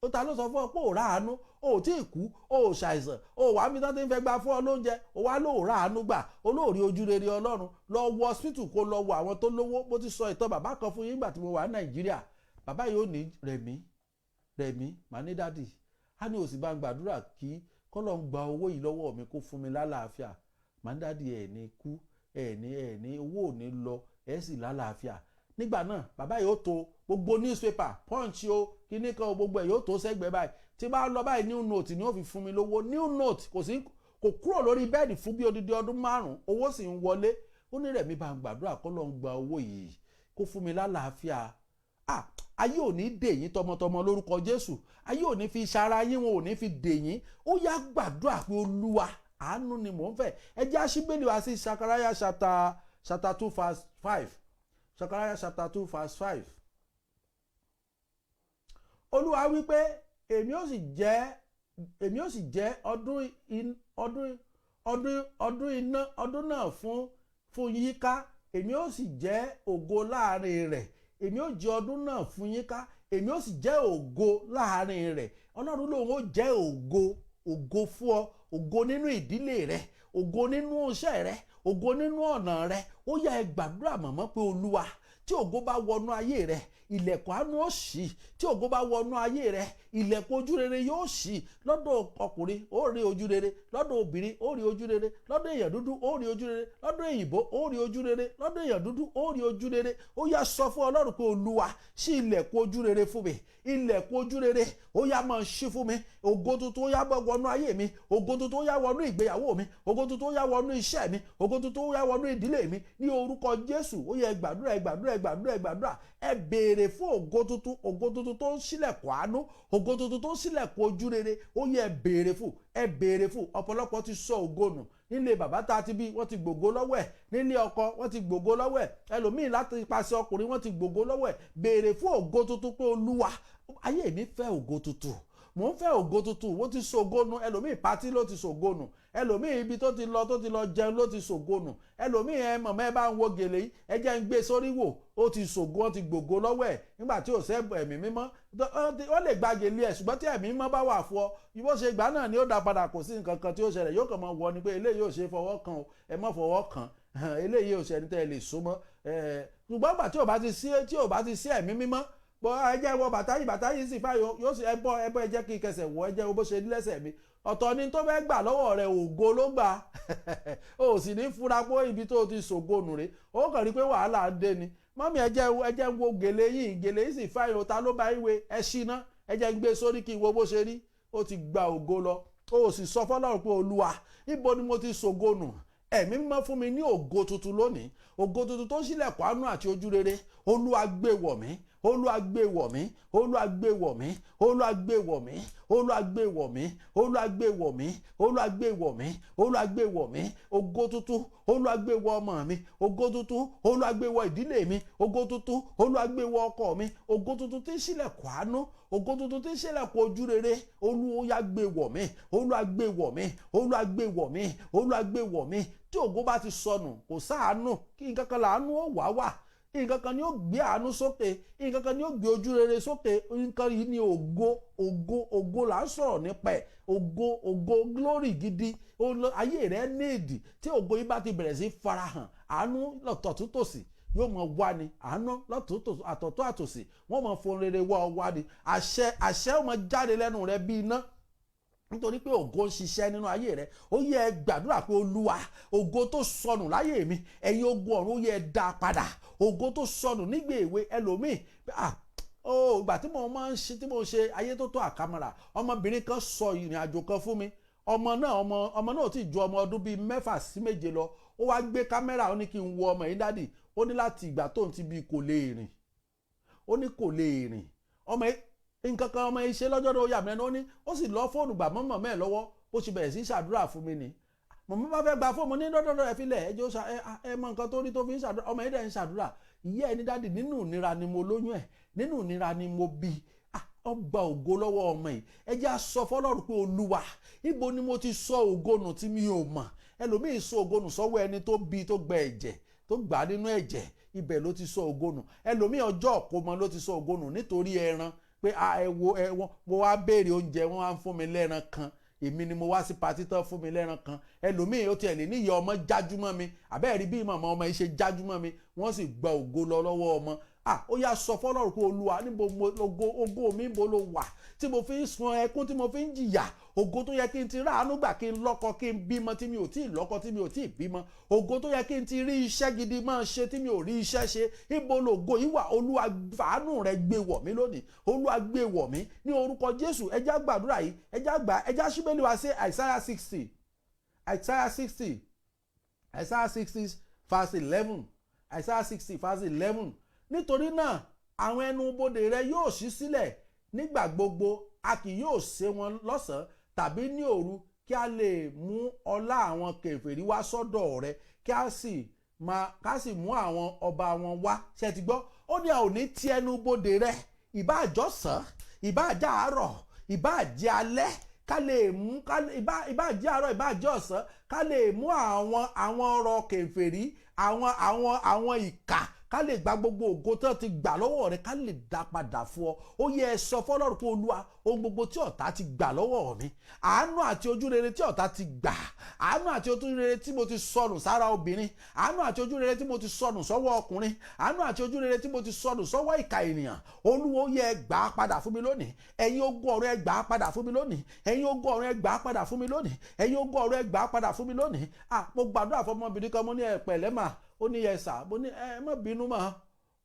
Ó ta ló sọ fún ọ pé ò rà àánú? O ò tí ì kú, o ò ṣàìsàn, o wà mí tán tí ń fẹ́ gba fún ọ lóúnjẹ, o wá lóò rà àánú gbà, olóòrí ojú rere Ọlọ́run. Lọ wọ hospital, kó lọ wo àwọn tó lówó. Bó ti sọ ìtàn bàbá kan fún yín nígbà tí mo wà ní Nàìjíríà. Bàbá yìí ó ní, "Rẹ̀mí, Rẹ̀mí." Màá ní, "Daddy." Á ní, "Òsì bá ń gbàdúrà kí kọ́lọ́ ń gba owó yìí lọ́wọ́ mi, kó fún mi lálàáfíà." Màá ní, "Daddy, ẹ̀ ní kú, ẹ̀ ní owó ò ní lọ, ẹ̀ sì lálàáfíà." Nígbà náà, bàbá yìí ó to gbogbo newspaper, Punch o, kíní kan o, gbogbo ẹ̀ yóò tó sẹ́gbẹ̀ẹ́ báyìí. Tí bá lọ báyìí, new note ni ó fi fún mi lówó, new note. Kò sí, kò kúrò lórí bẹ́ẹ̀dì fún bí odidi ọdún 5, owó sì ń wọlé. Ó ní, "Rẹ̀mí, bá ń gbàdúrà kó lọ́n gba owó yìí, kó fún mi lálàáfíà." Ah, ayé ò ní dè yín tọmọtọmọ lórúkọ Jésù. Ayé ò ní fi sara yín, wọn ò ní fi dè yín. Ó yá, gbàdúrà pé, "Olúwa, àánú ni mò ń fẹ́." Ẹ jẹ́ àṣìbẹ́lẹ̀ wá sí Sakaraya chapter 2 verse 5. Sakaraya chapter 2 verse 5. Olúwa wípé, Èmi ó sì jẹ́ ọdún iná ọdún náà fún yíká, èmi ó sì jẹ́ ògo láàrin rẹ̀. Èmi ó jẹ́ ọdún náà fún yíká, èmi ó sì jẹ́ ògo láàrin rẹ̀." Ọlọ́run lòun ó jẹ́ ògo, ògo fún ọ, ògo nínú ìdílé rẹ, ògo nínú iṣẹ́ rẹ, ògo nínú ọ̀nà rẹ. Ó yá, ẹ gbàdúrà mọ̀mọ́ pé, "Olúwa, tí ògo bá wọnú ayé rẹ, ilẹ̀kùn àánú ó ṣí. Tí ògo bá wọnú ayé rẹ, ilẹ̀kùn ojú rere yóò ṣí. Lọ́dọ̀ ọkùnrin, ó rí ojú rere; lọ́dọ̀ obìnrin, ó rí ojú rere; lọ́dọ̀ èèyàn dúdú, ó rí ojú rere; lọ́dọ̀ èyìnbó, ó rí ojú rere; lọ́dọ̀ èèyàn dúdú, ó rí ojú rere." Ó yá, sọ fún Ọlọ́run pé, "Olúwa, ṣí ilẹ̀kùn ojú rere fún mi. Ilẹ̀kùn ojú rere, ó yá, máa ṣí fún mi. Ògo tuntun, ó yá, bọ́ wọnú ayé mi. Ògo tuntun, ó yá, wọnú ìgbéyàwó mi. Ògo tuntun, ó yá, wọnú iṣẹ́ mi. Ògo tuntun, ó yá, wọnú ìdílé mi ní orúkọ Jésù." Ó yá, ẹ gbàdúrà, ẹ gbàdúrà, ẹ gbàdúrà, ẹ gbàdúrà. Ẹ béèrè fún ògo tuntun, ògo tuntun tó ń ṣílẹ̀kùn àánú, ògo tuntun tó ń ṣílẹ̀kùn ojú rere. Ó yá, ẹ béèrè fún, ẹ béèrè fún. Ọ̀pọ̀lọpọ̀ ti sọ ògo nù. Nílé bàbá tá a ti bí, wọ́n ti gbògo lọ́wọ́ ẹ̀. Nílé ọkọ, wọ́n ti gbògo lọ́wọ́ ẹ̀. Ẹlòmíì, láti ipasẹ̀ ọkùnrin, wọ́n ti gbògo lọ́wọ́ ẹ̀. Béèrè fún ògo tuntun pé, "Olúwa, ayé mi fẹ́ ògo tuntun, mò ń fẹ́ ògo tuntun." Wọ́n ti sògo nù. Ẹlòmíì, party ló ti sògo nù. Ẹlòmíì, ibi tó ti lọ jẹun ló ti sògo nù. Ẹlòmíì, "Ẹ mọ̀mọ́, ẹ bá ń wo gèlè yìí, ẹ jẹ́ ń gbé sórí wò." Ó ti sògo, wọ́n ti gbògo lọ́wọ́ ẹ̀. Nígbà tí ò sẹ́ ẹ̀mí mímọ́, wọ́n lè gba gèlè ẹ̀, ṣùgbọ́n tí ẹ̀mí mímọ́ bá wà fún ọ, bó ṣe gbà náà ni ó dá padà. Kò sí nǹkan kan tí ó ṣẹlẹ̀. Yóò kàn máa wọ ni pé, "Eléyìí ò ṣe fọwọ́ kan o, ẹ má fọwọ́ kàn. Eléyìí ò ṣe ẹni tẹ́ ẹ lè súnmọ́." Ṣùgbọ́n gbà tí ò bá ti sí ẹ̀mí mímọ́ bọ́, "Ẹ jẹ́ wọ bàtà yìí, bàtà yìí sì fáyọ." Yóò sì, "Ẹ bọ́, ẹ bọ́, ẹ jẹ́ kí n kẹsẹ̀ wọ, ẹ jẹ́ bó ṣe lẹ́sẹ̀ mi." Ọ̀tọ̀ ni tó fẹ́ gbà lọ́wọ́ rẹ̀, ògo ló gbà. O sì ní fura pé ibi tó ti ṣògo nù rè. Ó kàn rí pé wàhálà ń dé ni. "Mummy, ẹ jẹ́ wo gèlè yìí, gèlè yìí sì fáyọ. Ta ló bá ìwé ẹ ṣí ná? Ẹ jẹ́ ń gbé sórí kí n wo bó ṣe rí." Ó ti gba ògo lọ. O sì sọ fọlọ́run pé, "Olúwa, ibo ni mo ti ṣògo nù? Ẹ̀mí mímọ́, fún mi ní ògo tuntun lónìí, ògo tuntun tó ṣílẹ̀kùn àánú àti ojú rere. Olúwa, gbé wọ̀ mí. Olúwa, gbé wọ̀ mí. Olúwa, gbé wọ̀ mí. Olúwa, gbé wọ̀ mí. Olúwa, gbé wọ̀ mí. Olúwa, gbé wọ̀ mí. Olúwa, gbé wọ̀ mí. Olúwa, gbé wọ̀ mí. Ògo tuntun, Olúwa, gbé wọ̀ ọmọ mi. Ògo tuntun, Olúwa, gbé wọ̀ ìdílé mi. Ògo tuntun, Olúwa, gbé wọ̀ ọkọ mi. Ògo tuntun tí ń ṣílẹ̀kùn àánú, ògo tuntun tí ń ṣílẹ̀kùn ojú rere, Olúwa, gbé wọ̀ mí. Olúwa, gbé wọ̀ mí. Olúwa, gbé wọ̀ mí. Olúwa, gbé wọ̀ mí." Tí ògo bá ti sọnù, kò sáàánú. Kí nǹkan kan làánú ó wá wà, nǹkan kan ni ó gbé àánú sókè, nǹkan kan ni ó gbé ojú rere sókè. Nǹkan yìí ni ògo. Ògo, ògo là ń sọ̀rọ̀ nípa ẹ̀. Ògo, ògo, glory gidi ayé rẹ níìdì. Tí ògo yìí bá ti bẹ̀rẹ̀ sí farahàn, àánú lọ́tọ̀tún tòsì yóò mọ wá ni. Àánú lọ́tún àtọ̀tún àtòsì, wọ́n mọ fún rere wá ọ wá ni. Àṣẹ, àṣẹ ó mọ jáde lẹ́nu rẹ bí iná, nítorí pé ògo ń ṣiṣẹ́ nínú ayé rẹ. Ó yẹ gbàdúrà pé, "Olúwa, ògo tó sọnù láyé mi, ẹ̀yin ogun ọ̀run, ó yẹ dá padà ògo tó sọnù nígbà èwe." Ẹlòmíì, ah, ó ìgbà tí mo máa ń ṣe, tí mo ṣe ayé tó tó àkàmàrà, ọmọbìnrin kan sọ ìrìn àjò kan fún mi. Ọmọ náà, ọmọ náà ti ju ọmọ ọdún bíi 6 sí 7 lọ. Ó wá gbé kámẹ́rà, ó ní kí n wo ọmọ yìí. Daddy, ó ní láti ìgbà tóun ti bí, kò lè rìn. Ó ní kò lè rìn. Ọmọ yìí, nǹkan kan ọmọ yìí ṣe lọ́jọ́ náà, ó yà mí lẹ́nu. Ó ní ó sì lọ fóònù gbà mọ́ mọ̀mọ́ ẹ̀ lọ́wọ́. Bó ṣe bẹ̀rẹ̀ sí ṣàdúrà fún mi ni. Mọ̀mọ́ bá fẹ́ gba fóònù ní dọ́dọ́dọ́, ẹ filẹ̀, ẹ jẹ́ ó ṣa ẹ mọ nǹkan tó rí tó fi ń ṣàdúrà. Ọmọ yìí dẹ̀ ń ṣàdúrà. Ìyá ẹni, "Daddy, nínú ìnira ni mo lóyún ẹ̀, nínú ìnira ni mo bí." Ó gba ògo lọ́wọ́ ọmọ yìí. Ẹ jẹ́ á sọ fọlọ́run pé, "Olúwa, ibo ni mo ti sọ ògo nù tí mi ò mọ̀?" Ẹlòmíì sọ ògo nù sọ́wọ́ ẹni tó bí, tó gba ẹ̀jẹ̀, tó gbà á nínú ẹ̀jẹ̀, ibẹ̀ ló ti sọ ògo nù. Ẹlòmíì, ọjọ́ ọ̀kọ́mọ ló ti sọ ògo nù nítorí ẹran, pé a ẹ wo ẹ wọn, mo wá béèrè oúnjẹ, wọn wá ń fún mi lẹ́ran kan. Èmi ni mo wá sí party tán fún mi lẹ́ran kan. Ẹlòmíì, ó tiẹ̀ lè ní ìyá ọmọ jájúmọ́ mi, àbẹ́ẹ̀rí bí màmá ọmọ yìí ṣe jájúmọ́ mi. Wọ́n sì gba ògo lọ lọ́wọ́ ọmọ. Ah, ó yá, sọ fọlọ́run pé, "Olúwa, níbo mo ògo, ògo mi níbo ló wà tí mo fi ń sun ẹkún, tí mo fi ń jìyà? Ògo tó yẹ kí n ti ráàánú gbà, kí n lọ́kọ, kí n bímọ, tí mi ò tí ì lọ́kọ, tí mi ò tí ì bímọ. Ògo tó yẹ kí n ti rí iṣẹ́ gidi máa ṣe, tí mi ò rí iṣẹ́ ṣe, ibo lògo yìí wà? Olúwa, fàánù rẹ gbé wọ̀ mí lónìí. Olúwa, gbé wọ̀ mí ní orúkọ Jésù." Ẹ jẹ́ á gbàdúrà yìí, ẹ jẹ́ á gbà. Ẹ jẹ́ á ṣí Bíbélì wá sí Isaiah 60, Isaiah 60, Isaiah 60 verse 11, Isaiah 60 verse 11. "Nítorí náà àwọn ẹnu bodè rẹ yóò ṣí sílẹ̀ nígbà gbogbo, a kì yóò ṣe wọn lọ́sàn-án tàbí ní òru, kí a lè mú ọlá àwọn kèfèrí wá sọ́dọ̀ rẹ, kí a sì máa ká sì mú àwọn ọba wọn wá." Ṣe ti gbọ́? Ó ní a ò ní ti ẹnu bodè rẹ, ìbá àjọsàn, ìbá àjẹ́ àárọ̀, ìbá àjẹ́ alẹ́, ká lè mú ká ìbá àjẹ́ àárọ̀, ìbá àjẹ́ ọ̀sán, ká lè mú àwọn ọrọ̀ kèfèrí, àwọn ìkà, ká lè gba gbogbo ògo tó ti gbà lọ́wọ́ rẹ, ká lè dá padà fún ọ. Ó yẹ ẹ sọ fọlọ́run pé, "Olúwa, ohun gbogbo tí ọ̀tá ti gbà lọ́wọ́ mi, àánú àti ojú rere tí ọ̀tá ti gbà, àánú àti ojú rere tí mo ti sọnù sára obìnrin, àánú àti ojú rere tí mo ti sọnù sọ́wọ́ ọkùnrin, àánú àti ojú rere tí mo ti sọnù sọ́wọ́ ìkà ènìyàn, Olúwa, ó yẹ ẹ gbà á padà fún mi lónìí. Ẹ̀yin ogun ọ̀run, ẹ gbà á padà fún mi lónìí. Ẹ̀yin ogun ọ̀run, ẹ gbà á padà fún mi lónìí. Ẹ̀yin ogun ọ̀run, ẹ gbà á padà fún mi lónìí." Ah, mo gbàdúrà fún ọmọbìnrin kan. Mo ní, "Ẹ pẹ̀lẹ́ mà." Ó ní, "Yes sir." Mo ní, "Ẹ má bínú mà.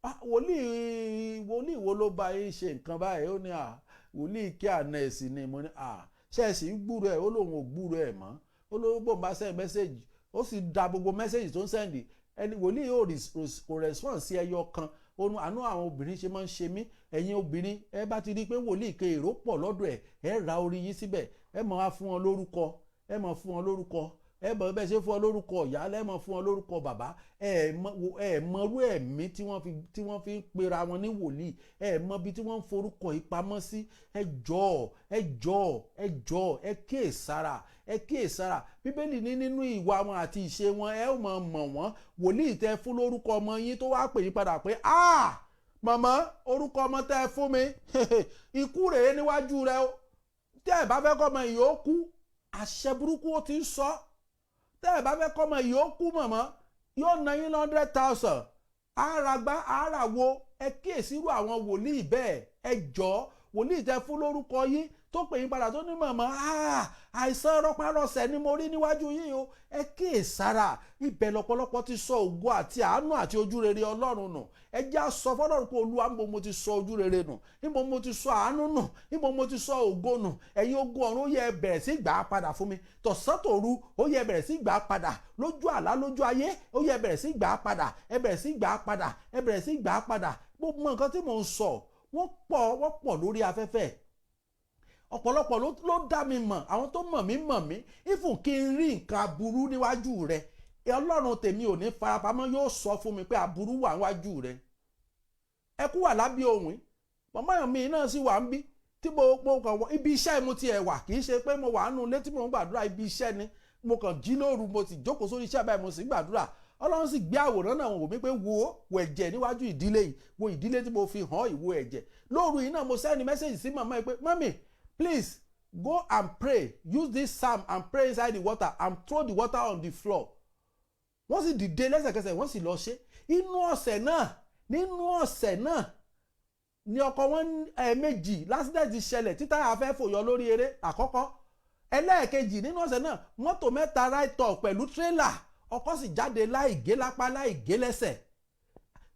Ah, wòlíì wo ló bá yín ṣe nǹkan báyìí?" Ó ní, "À, wòlíì kí àná ẹ̀sìn ni." Mo ní, "À, ṣe é sì ń gbúrò ẹ̀?" Ó lóun ò gbúrò ẹ̀ mọ́. Ó ló bò ń bá send message, ó sì da gbogbo message tó ń send, ẹni wòlíì yóò kò response sí ẹyọ kan. Ó nu àánú àwọn obìnrin ṣe máa ń ṣe mí. Ẹ̀yin obìnrin, ẹ bá ti rí i pé wòlíì ke èrò pọ̀ lọ́dọ̀ ẹ̀, ẹ ra orí yín síbẹ̀, ẹ máa wá fún wọn lórúkọ, ẹ máa fún wọn lórúkọ, ẹ mọ̀ bẹ́ẹ̀ ṣe fún wọn lórúkọ ìyá, ẹ mọ̀ fún wọn lórúkọ bàbá. Ẹ mọrú ẹ̀mí tí wọ́n fi ń pera wọn ní wòlíì. Ẹ mọ bí tí wọ́n ń forúkọ yìí pamọ́ sí. Ẹ jọ̀ọ́, ẹ jọ̀ọ́, ẹ jọ̀ọ́, ẹ kíyèsára, ẹ kíyèsára. Bíbélì ní nínú ìwà wọn àti ìṣe wọn ẹ ó mọ̀ mọ̀ wọ́n. Wòlíì tẹ fún lórúkọ ọmọ yín, tó wá pè yín padà pé, "Ah, màmá, orúkọ ọmọ tẹ fún mi, ikú rèé níwájú rẹ o. Tẹ́ ẹ bá fẹ́ kọ́ ọmọ yìí ó kú," àṣẹ burúkú ó ti ń sọ. "Tẹ́ ẹ bá fẹ́ kọ́ ọmọ yìí ó kú, màmá, yóò ná yín 100,000, àràgbá àràwo." Ẹ kíyèsí irú àwọn wòlíì bẹ́ẹ̀. Ẹ jọ̀ọ́, wòlíì tẹ fún lórúkọ yín, tó pè yín padà, tó ní, "Màmá, àìsàn rọpárọsẹ̀ ni mo rí níwájú yín o," ẹ kíyèsára. Ibẹ̀ lọ́pọ̀lọpọ̀ ti sọ ògo àti àánú àti ojú rere Ọlọ́run nù. Ẹ jẹ́ á sọ fọlọ́run pé, "Olúwa, níbo mo ti sọ ojú rere nù? Níbo mo ti sọ àánú nù? Níbo mo ti sọ ògo nù? Ẹ̀yin ogun ọ̀run, ó yẹ ẹ bẹ̀rẹ̀ sí gbà á padà fún mi tọ̀sán tòru. Ó yẹ ẹ bẹ̀rẹ̀ sí gbà á padà lójú àlá, lójú ayé. Ó yẹ ẹ bẹ̀rẹ̀ sí gbà á padà, ẹ bẹ̀rẹ̀ sí gbà á padà, ẹ bẹ̀rẹ̀ sí gbà á padà." Gbogbo nǹkan tí mò ń sọ, wọ́n pọ̀, wọ́n pọ̀ lórí afẹ́fẹ́. Ọ̀pọ̀lọpọ̀ ló dá mi mọ̀. Àwọn tó mọ̀ mí mọ̀ mí. Ifun kí n rí nǹkan aburú níwájú rẹ, Ọlọ́run tèmi ò ní farapamọ́, yóò sọ fún mi pé aburú wà níwájú rẹ. Ẹkú wà lábẹ́ òun. Màmá mi náà sì wà ń bí tí mo kàn wọ ibi iṣẹ́ mo tiẹ̀ wà. Kì í ṣe pé mo wà nínú ilé tí mo ń gbàdúrà, ibi iṣẹ́ ni. Mo kàn jí lóru, mo sì jókòó sórí iṣẹ́ báyìí, mo sì ń gbàdúrà. Ọlọ́run sì gbé àwòrán náà wò mí pé, wo, wo ẹ̀jẹ̀ níwájú ìdílé yìí, wo ìdílé tí mo fi hàn, ìwo ẹ̀jẹ̀. Lóru yìí náà, mo send message sí màmá yìí pé, "Mummy, please go and pray. Use this psalm and pray inside the water and throw the water on the floor." Wọ́n sì dìde lẹ́sẹ̀kẹsẹ̀, wọ́n sì lọ ṣe. Inú ọ̀sẹ̀ náà, nínú ọ̀sẹ̀ náà ni ọkọ wọn, ẹ̀ẹ̀mejì l'accident ṣẹlẹ̀, tí táyà fẹ́ fòyọ lórí eré àkọ́kọ́. Ẹlẹ́ẹ̀kejì, nínú ọ̀sẹ̀ náà, mọ́tò mẹ́ta write-off pẹ̀lú tírélà. Ọkọ sì jáde láì gé lápá, láì gé lẹ́sẹ̀.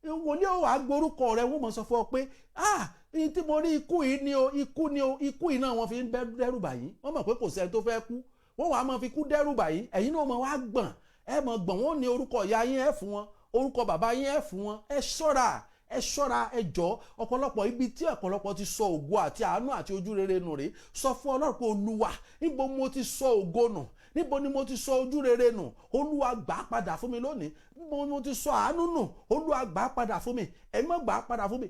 Wòlíì ò wá gborúkọ rẹ, wọ́n mọ̀ sọ fún ọ pé, "Ah, ní tí mo rí, ikú yìí ni o, ikú ni o, ikú yìí náà." Wọ́n fi ń dẹ́rù bà yín. Wọ́n mọ̀ pé kò sẹ́ni tó fẹ́ kú. Wọ́n wàá máa fi kú dẹ́rù báyìí. Ẹ̀yin náà máa wá gbọ̀n, ẹ máa gbọ̀n. Wọ́n ní orúkọ ìyá yín, ẹ fún wọn, orúkọ bàbá yín, ẹ fún wọn. Ẹ ṣọ́ra, ẹ ṣọ́ra, ẹ jọ. Ọ̀pọ̀lọpọ̀ ibi tí ọ̀pọ̀lọpọ̀ ti sọ ògo àti àánú àti ojú rere nù rèé. Sọ fún Ọlọ́run pé, "Olúwa, níbo mo ti sọ ògo nù? Níbo ni mo ti sọ ojú rere nù? Olúwa, gbà á padà fún mi lónìí. Níbo ni mo ti sọ àánú nù? Olúwa, gbà á padà fún mi. Ẹ̀mí gbà á padà fún mi."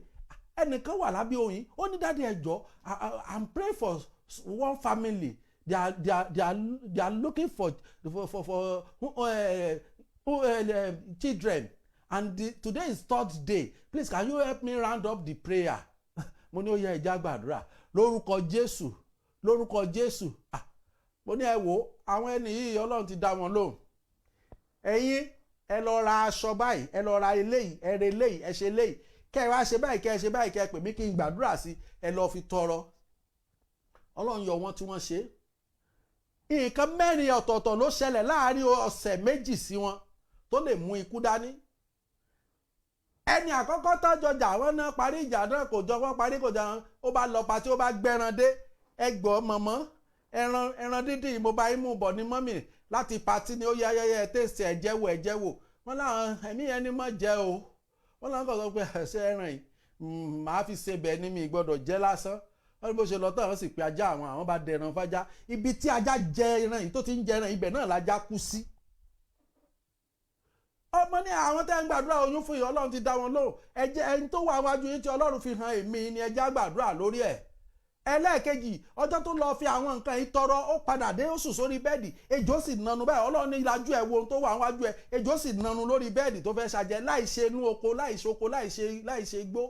Ẹnìkan wà lábẹ́ oyin, ó ní, "Daddy, ẹ jọ̀ọ́, I'm praying for one family. They are looking for children and today is third day. Please, can you help me round up the prayer?" Mo ní, "Ó yẹ, ẹ jẹ́ á gbàdúrà lórúkọ Jésù, lórúkọ Jésù." Ah, mo ní, "Ẹ wò, àwọn ẹni yìí, Ọlọ́run ti dá wọn lóhùn. Ẹ̀yin ẹ lọ ra aṣọ báyìí, ẹ lọ ra eléyìí, ẹ ra eléyìí, ẹ ṣe eléyìí, kẹ́ ẹ wá ṣe báyìí, kẹ́ ẹ ṣe báyìí, kẹ́ ẹ pè mí kí n gbàdúrà sí. Ẹ lọ fi tọrọ." Ọlọ́run yọ wọn tí wọ́n ṣe. Nǹkan mẹ́rin ọ̀tọ̀ọ̀tọ̀ ló ṣẹlẹ̀ láàrin ọ̀sẹ̀ 2 sí wọn tó lè mú ikú dání. Ẹni àkọ́kọ́ tọ́jọ jà, wọ́n náà parí ìjà náà, kò jọ wọ́n parí, kò jọ wọn. Ó bá lọ party, ó bá gbẹ́ran dé. "Ẹgbọ́ mọ̀mọ́, ẹran dídì mo bá yín mú bọ̀ ní mummy láti party ni. Ó yá yẹ́yẹ́, taste, ẹ̀ jẹ́ wò, ẹ̀ jẹ́ wò." Wọ́n láwọn ẹ̀mí yẹn ni mọ̀ jẹ́ o. Wọ́n láwọn kàn sọ pé, "Ẹ̀ṣẹ̀ ẹran yìí, màá fi ṣe bẹ́ẹ̀ ni, mi gbọ́dọ̀ jẹ́ lásán." Wọ́n ní bó ṣe lọ tán, àwọn sì pe ajá àwọn, àwọn bá dẹran fájá. Ibi tí ajá jẹ ẹran yìí, tó ti ń jẹ ẹran, ibẹ̀ náà lajá kú sí. Ọmọ ní àwọn tẹ́ ń gbàdúrà oyún fún yìí, Ọlọ́run ti dá wọn lóhùn. Ẹ jẹ́ ẹni tó wà wájú yín tí Ọlọ́run fi hàn èmi ni, ẹ jẹ́ á gbàdúrà lórí ẹ̀. Ẹlẹ́ẹ̀kejì, ọjọ́ tó lọ fi àwọn nǹkan yìí tọrọ, ó padà dé, ó sùn sórí bed, ejò sì nanu báyìí. Ọlọ́run ní, "Lajú ẹ̀, wo ohun tó wà wájú ẹ̀." Ejò sì nanu lórí bed tó fẹ́ ṣàjẹ́, láì ṣe inú oko, láì ṣe oko, láì ṣe igbó.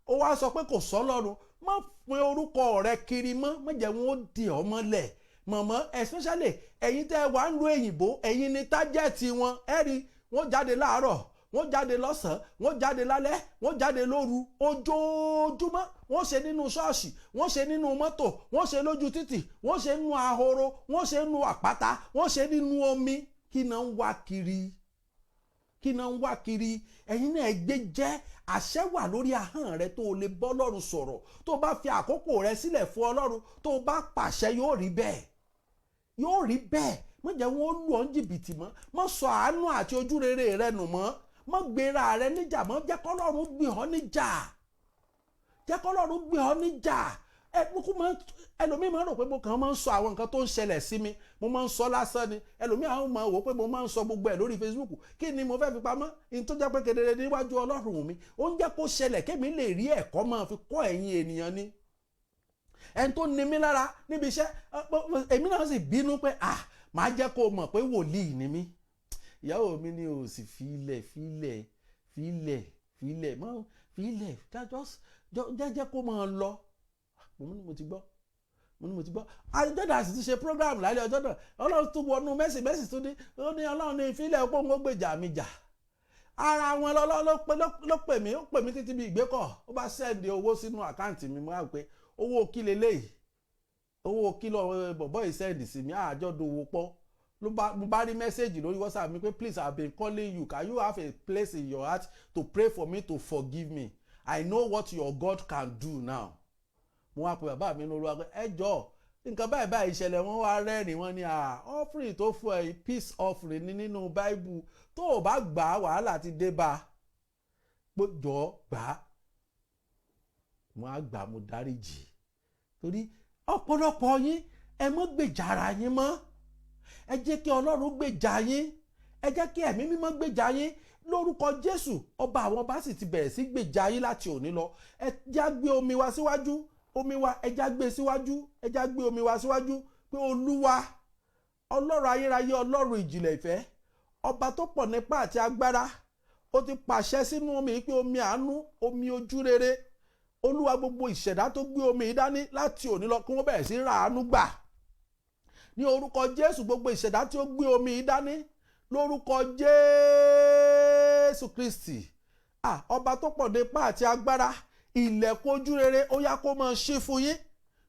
Ó wá sọ pé kò sọ́lọ́run. Má pin orúkọ rẹ kiri mọ́, má jẹ́ wọn ó di ọ́ mọ́lẹ̀. Mọ̀mọ́, especially ẹ̀yin tẹ́ wà ń lo èyìnbó, ẹ̀yin ni target wọn. Ẹ rí wọ́n jáde láàárọ̀, wọ́n jáde lọ́sàn-án, wọ́n jáde lálẹ́, wọ́n jáde lóru, ojoojúmọ́. Wọ́n ṣe nínú ṣọ́ọ̀ṣì, wọ́n ṣe nínú mọ́tò, wọ́n ṣe lójú títì, wọ́n ṣe nínú ahoro, wọ́n ṣe nínú àpáta, wọ́n ṣe nínú omi. Kí náà ń wá kiri? Kí náà ń wá kiri? Ẹ̀yin náà gbé jẹ́ àṣẹ wà lórí ahọ́n rẹ tó o lè bọ́ Ọlọ́run sọ̀rọ̀. Tó o bá fi àkókò rẹ sílẹ̀ fún Ọlọ́run, tó o bá pàṣẹ, yóò rí bẹ́ẹ̀, yóò rí bẹ́ẹ̀. Má jẹ́ wọn ó lù ọ́ ní jìbìtì mọ́. Má sọ àánú àti ojú rere rẹ nù mọ́. Má gbéra rẹ níjà mọ́. Jẹ́ kọ́lọ́run gbé ọ níjà, jẹ́ kọ́lọ́run gbé ọ níjà. Ẹ kúkú máa, ẹlòmíì máa ń rò pé mo kàn máa ń sọ àwọn nǹkan tó ń ṣẹlẹ̀ sí mi, mo máa ń sọ lásán ni. Ẹlòmíì àwọn máa wò pé mo máa ń sọ gbogbo ẹ̀ lórí Facebook. Kí ni mo fẹ́ fi pamọ́ ní tó jẹ́ pé kedere níwájú Ọlọ́run mi? Ó ń jẹ́ kó ṣẹlẹ̀ kémi lè rí ẹ̀kọ́ máa fi kọ́ ẹ̀yin ènìyàn ni. Ẹni tó ní mí lára níbi iṣẹ́, èmi náà sì bínú pé, "Ah, màá jẹ́ kó o mọ̀ pé wòlíì ni mí." Ìyàwó mi ní o sì filẹ̀, filẹ̀, filẹ̀, filẹ̀ mọ́, filẹ̀, jẹ́jẹ́ kó máa lọ. Mo ní, "Mo ti gbọ́." Mo ní, "Mo ti gbọ́." Ọjọ́ náà sì ti ṣe program lálẹ́ ọjọ́ náà. Ọlọ́run tún wọnú message, message tún ní, ó ní Ọlọ́run ní ìfilẹ̀ pé òun ó gbèjà mi jà. Ara wọn ló pè mí, ó pè mí títí bí ìgbékọ̀. Ó bá send owó sínú account mi. Mo wá pé, "Owó kí leléyìí? Owó kí lọ bọ̀bọ́ yìí send sí mi?" Àjọ dòwò pọ̀. Ló bá, mo bá rí message lórí WhatsApp mi pé, "Please, I been calling you. Can you have a place in your heart to pray for me to forgive me? I know what your God can do now." Mo wá pe bàbá mi ní Olúwa pé, "Ẹ jọ̀ọ́, nǹkan báyìí báyìí ìṣẹ̀lẹ̀." Wọn wá rẹ́rìn, wọn ní, "À, offering tó fún ẹ, peace offering ní nínú Bible. Tó o bá gbà á, wàhálà ti dé bá a. Jọ̀ọ́, gbà á." Mo á gbà, mo dáríjì, torí ọ̀pọ̀lọpọ̀ yín, ẹ mọ́ gbèjà ara yín mọ́. Ẹ jẹ́ kí Ọlọ́run gbèjà yín, ẹ jẹ́ kí Ẹ̀mí Mímọ́ gbèjà yín lórúkọ Jésù. Ọba àwọn ọba sì ti bẹ̀rẹ̀ sí gbèjà yín láti òní lọ. Ẹ já gbé omi wa síwájú, omi wa, ẹ já gbé síwájú, ẹ já gbé omi wa síwájú pé, "Olúwa Ọlọ́run ayérayé, Ọlọ́run ìjìnlẹ̀ ìfẹ́, ọba tó pọ̀ nípa àti agbára, ó ti pàṣẹ sínú omi pé omi àánú, omi ojú rere, Olúwa, gbogbo ìṣẹ̀dá tó gbé omi yìí dání láti òní lọ, kí wọ́n bẹ̀rẹ̀ sí ra àánú gbà ní orúkọ Jésù. Gbogbo ìṣẹ̀dá tí ó gbé omi yìí dání lórúkọ Jésù Kristi, ah, ọba tó pọ̀ nípa àti agbára, ilẹ̀kùn ojú rere, ó yá, kó máa ṣí fún yín.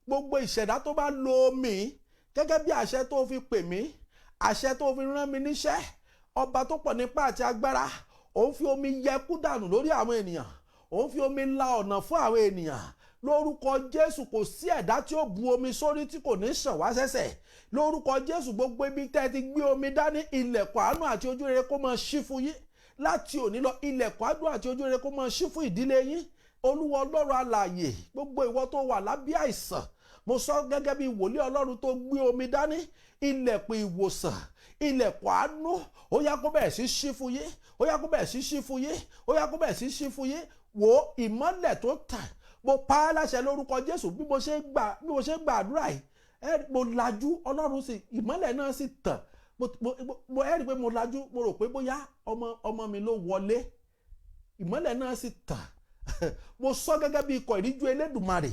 Gbogbo ìṣẹ̀dá tó bá lo omi gẹ́gẹ́ bí àṣẹ tó fi pè mí, àṣẹ tó fi rán mi níṣẹ́, ọba tó pọ̀ nípa àti agbára, òun fi omi yẹkú dànù lórí àwọn ènìyàn, òun fi omi la ọ̀nà fún àwọn ènìyàn." Lórúkọ Jésù, kò sí ẹ̀dá tí ó bu omi sórí tí kò ní ṣàn wá sẹ́sẹ̀. Lórúkọ Jésù, gbogbo ibi tẹ́ ẹ ti gbé omi dání, ilẹ̀kùn àánú àti ojú rere kó máa ṣí fún yín láti òní lọ. Ilẹ̀kùn àánú àti ojú rere kó máa ṣí fún ìdílé yín. Olúwa Ọlọ́run alààyè, gbogbo ìwọ tó wà lábẹ́ àìsàn, mo sọ gẹ́gẹ́ bí wòlíì Ọlọ́run tó gbé omi dání, ilẹ̀kùn ìwòsàn, ilẹ̀kùn àánú, ó yá kó bẹ̀rẹ̀ sí ṣí fún yín. Ó yá kó bẹ̀rẹ̀ sí ṣí fún yín. Ó yá kó bẹ̀rẹ̀ sí ṣí fún yín. Wo ìmọ́lẹ̀ tó tàn, mo pa á láṣẹ lórúkọ Jésù. Bí mo ṣe ń gbàdúrà yìí, ẹ mo lajú, Ọlọ́run sì ìmọ́lẹ̀ náà sì tàn. Mo ẹ rí i pé mo lajú, mo rò pé bóyá ọmọ mi ló wọlé. Ìmọ́lẹ̀ náà sì tàn. Mo sọ gẹ́gẹ́ bí ikọ̀ ìríjú Elédùmarè,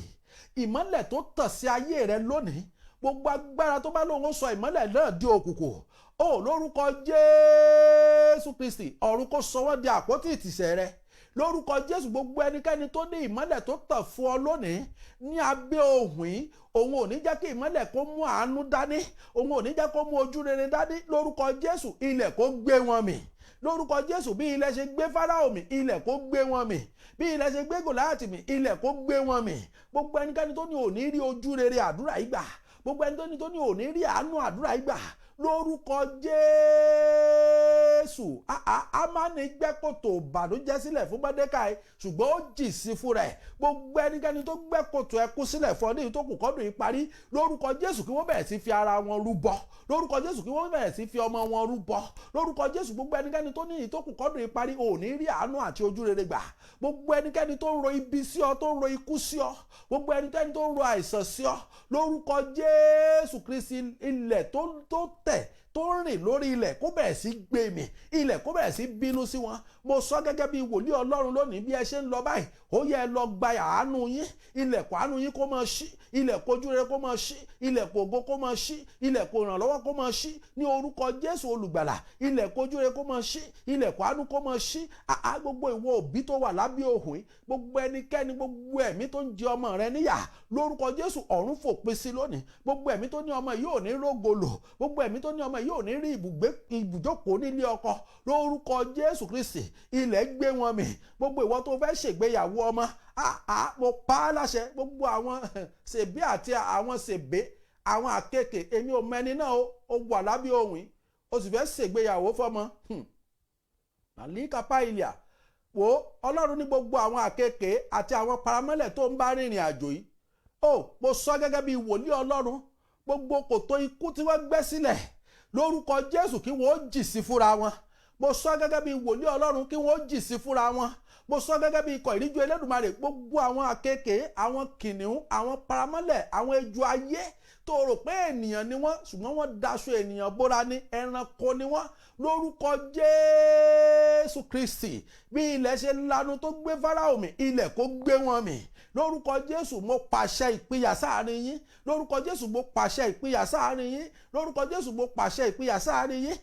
ìmọ́lẹ̀ tó tàn sí ayé rẹ lónìí, gbogbo agbára tó bá lóun ó sọ ìmọ́lẹ̀ náà di òkùnkùn ó, lórúkọ Jésù Kristi, ọ̀run kó sọ wọ́n di àpótí ìtìsẹ̀ rẹ. Lórúkọ Jésù, gbogbo ẹnikẹ́ni tó ní ìmọ́lẹ̀ tó tàn fún ọ lónìí ní abẹ́ ohùn yìí, òun ò ní jẹ́ kí ìmọ́lẹ̀ kó mú àánú dání, òun ò ní jẹ́ kó mú ojú rere dání, lórúkọ Jésù, ilẹ̀ kó gbé wọn mì. Lórúkọ Jésù, bí ilẹ̀ ṣe gbé Fáráò mì, ilẹ̀ kó gbé wọn mì. Bí ilẹ̀ ṣe gbé Gòláyátì mì, ilẹ̀ kó gbé wọn mì. Gbogbo ẹnikẹ́ni tó ní òní rí ojú rere àdúrà yìí gbà, gbogbo ẹni tó ní òní rí àánú àdúrà yìí gbà, lórúkọ Jésù, Ámánì gbẹ́ kòtò ìbànújẹ́ sílẹ̀ fún Mọ́dékàì, ṣùgbọ́n ó jì sí fúnra ẹ̀. Gbogbo ẹnikẹ́ni tó gbẹ́ kòtò ẹkún sílẹ̀ fún ọ ní tó kù kọ́dún yìí parí, lórúkọ Jésù, kí wọ́n bẹ̀rẹ̀ sí fi ara wọn rúbọ. Lórúkọ Jésù, kí wọ́n bẹ̀rẹ̀ sí fi ọmọ wọn rúbọ. Lórúkọ Jésù, gbogbo ẹnikẹ́ni tó ní ìtókù kọ́dún yìí parí, ò ní rí àánú àti ojú rere gbà. Gbogbo ẹnikẹ́ni tó ń ro ibi sí ọ, tó ń ro ikú sí ọ, gbogbo ẹnikẹ́ni tó ń ro àìsàn sí ọ, lórúkọ Jésù Kristi, ilẹ̀ tó tẹ̀, tó ń rìn lórí ilẹ̀, kó bẹ̀rẹ̀ sí gbé mì. Ilẹ̀ kó bẹ̀rẹ̀ sí bínú sí wọn. Mo sọ gẹ́gẹ́ bí wòlíì Ọlọ́run lónìí, bí ẹ ṣe ń lọ báyìí, ó yẹ ẹ lọ gba àánú yín. Ilẹ̀kùn àánú yín kó máa ṣí, ilẹ̀kùn ojú rere kó máa ṣí, ilẹ̀kùn ògo kó máa ṣí, ilẹ̀kùn ìrànlọ́wọ́ kó máa ṣí ní orúkọ Jésù Olùgbàlà. Ilẹ̀kùn ojú rere kó máa ṣí, ilẹ̀kùn àánú kó máa ṣí. Àá, gbogbo ìwọ òbí tó wà lábẹ́ òhùn yìí, gbogbo ẹnikẹ́ni, gbogbo ẹ̀mí tó ń jẹ ọmọ rẹ níyà, lórúkọ Jésù, ọ̀run fòpin sí lónìí. Gbogbo ẹ̀mí tó ní ọmọ yìí ò ní rógo lò, gbogbo ẹ̀mí tó ní ọmọ yìí ò ní rí ibùgbé, ibùjókòó nílé ọkọ, lórúkọ Jésù Kristi, ilẹ̀ gbé wọn mì. Gbogbo ìwọ tó fẹ́ ṣègbéyàwó ọmọ, àá, mo pa á láṣẹ, gbogbo àwọn ṣèbí àti àwọn ṣèbé, àwọn àkekèé, èmi ò mẹni náà ó wà lábẹ́ ohùn yìí, ó sì fẹ́ ṣègbéyàwó fọ́mọ àlíkàpá ilẹ̀ wo, Ọlọ́run ní gbogbo àwọn àkekèé àti àwọn paramọ́lẹ̀ tó ń bá rìnrìn àjò yìí ó, mo sọ gẹ́gẹ́ bí wòlíì Ọlọ́run, gbogbo kòtò ikú tí wọ́n gbẹ́ sílẹ̀, lórúkọ Jésù, kí wọ́n jì sí fúnra wọn. Mo sọ gẹ́gẹ́ bí wòlíì Ọlọ́run, kí wọ́n jì sí fúnra wọn. Mo sọ gẹ́gẹ́ bí ikọ̀ ìríjú Elédùmarè, gbogbo àwọn àkekèé, àwọn kìnìún, àwọn paramọ́lẹ̀, àwọn ejò ayé tó rò pé ènìyàn ni wọ́n, ṣùgbọ́n wọ́n daṣọ ènìyàn bóra ní, ẹranko ni wọ́n, lórúkọ Jésù Kristi, bí ilẹ̀ ṣe lanu tó gbé Fáráò mì, ilẹ̀ kó gbé wọn mì. Lórúkọ Jésù, mo pàṣẹ ìpínyà sáàrin yín. Lórúkọ Jésù, mo pàṣẹ ìpínyà sáàrin yín. Lórúkọ Jésù, mo pàṣẹ ìpínyà sáàrin yín.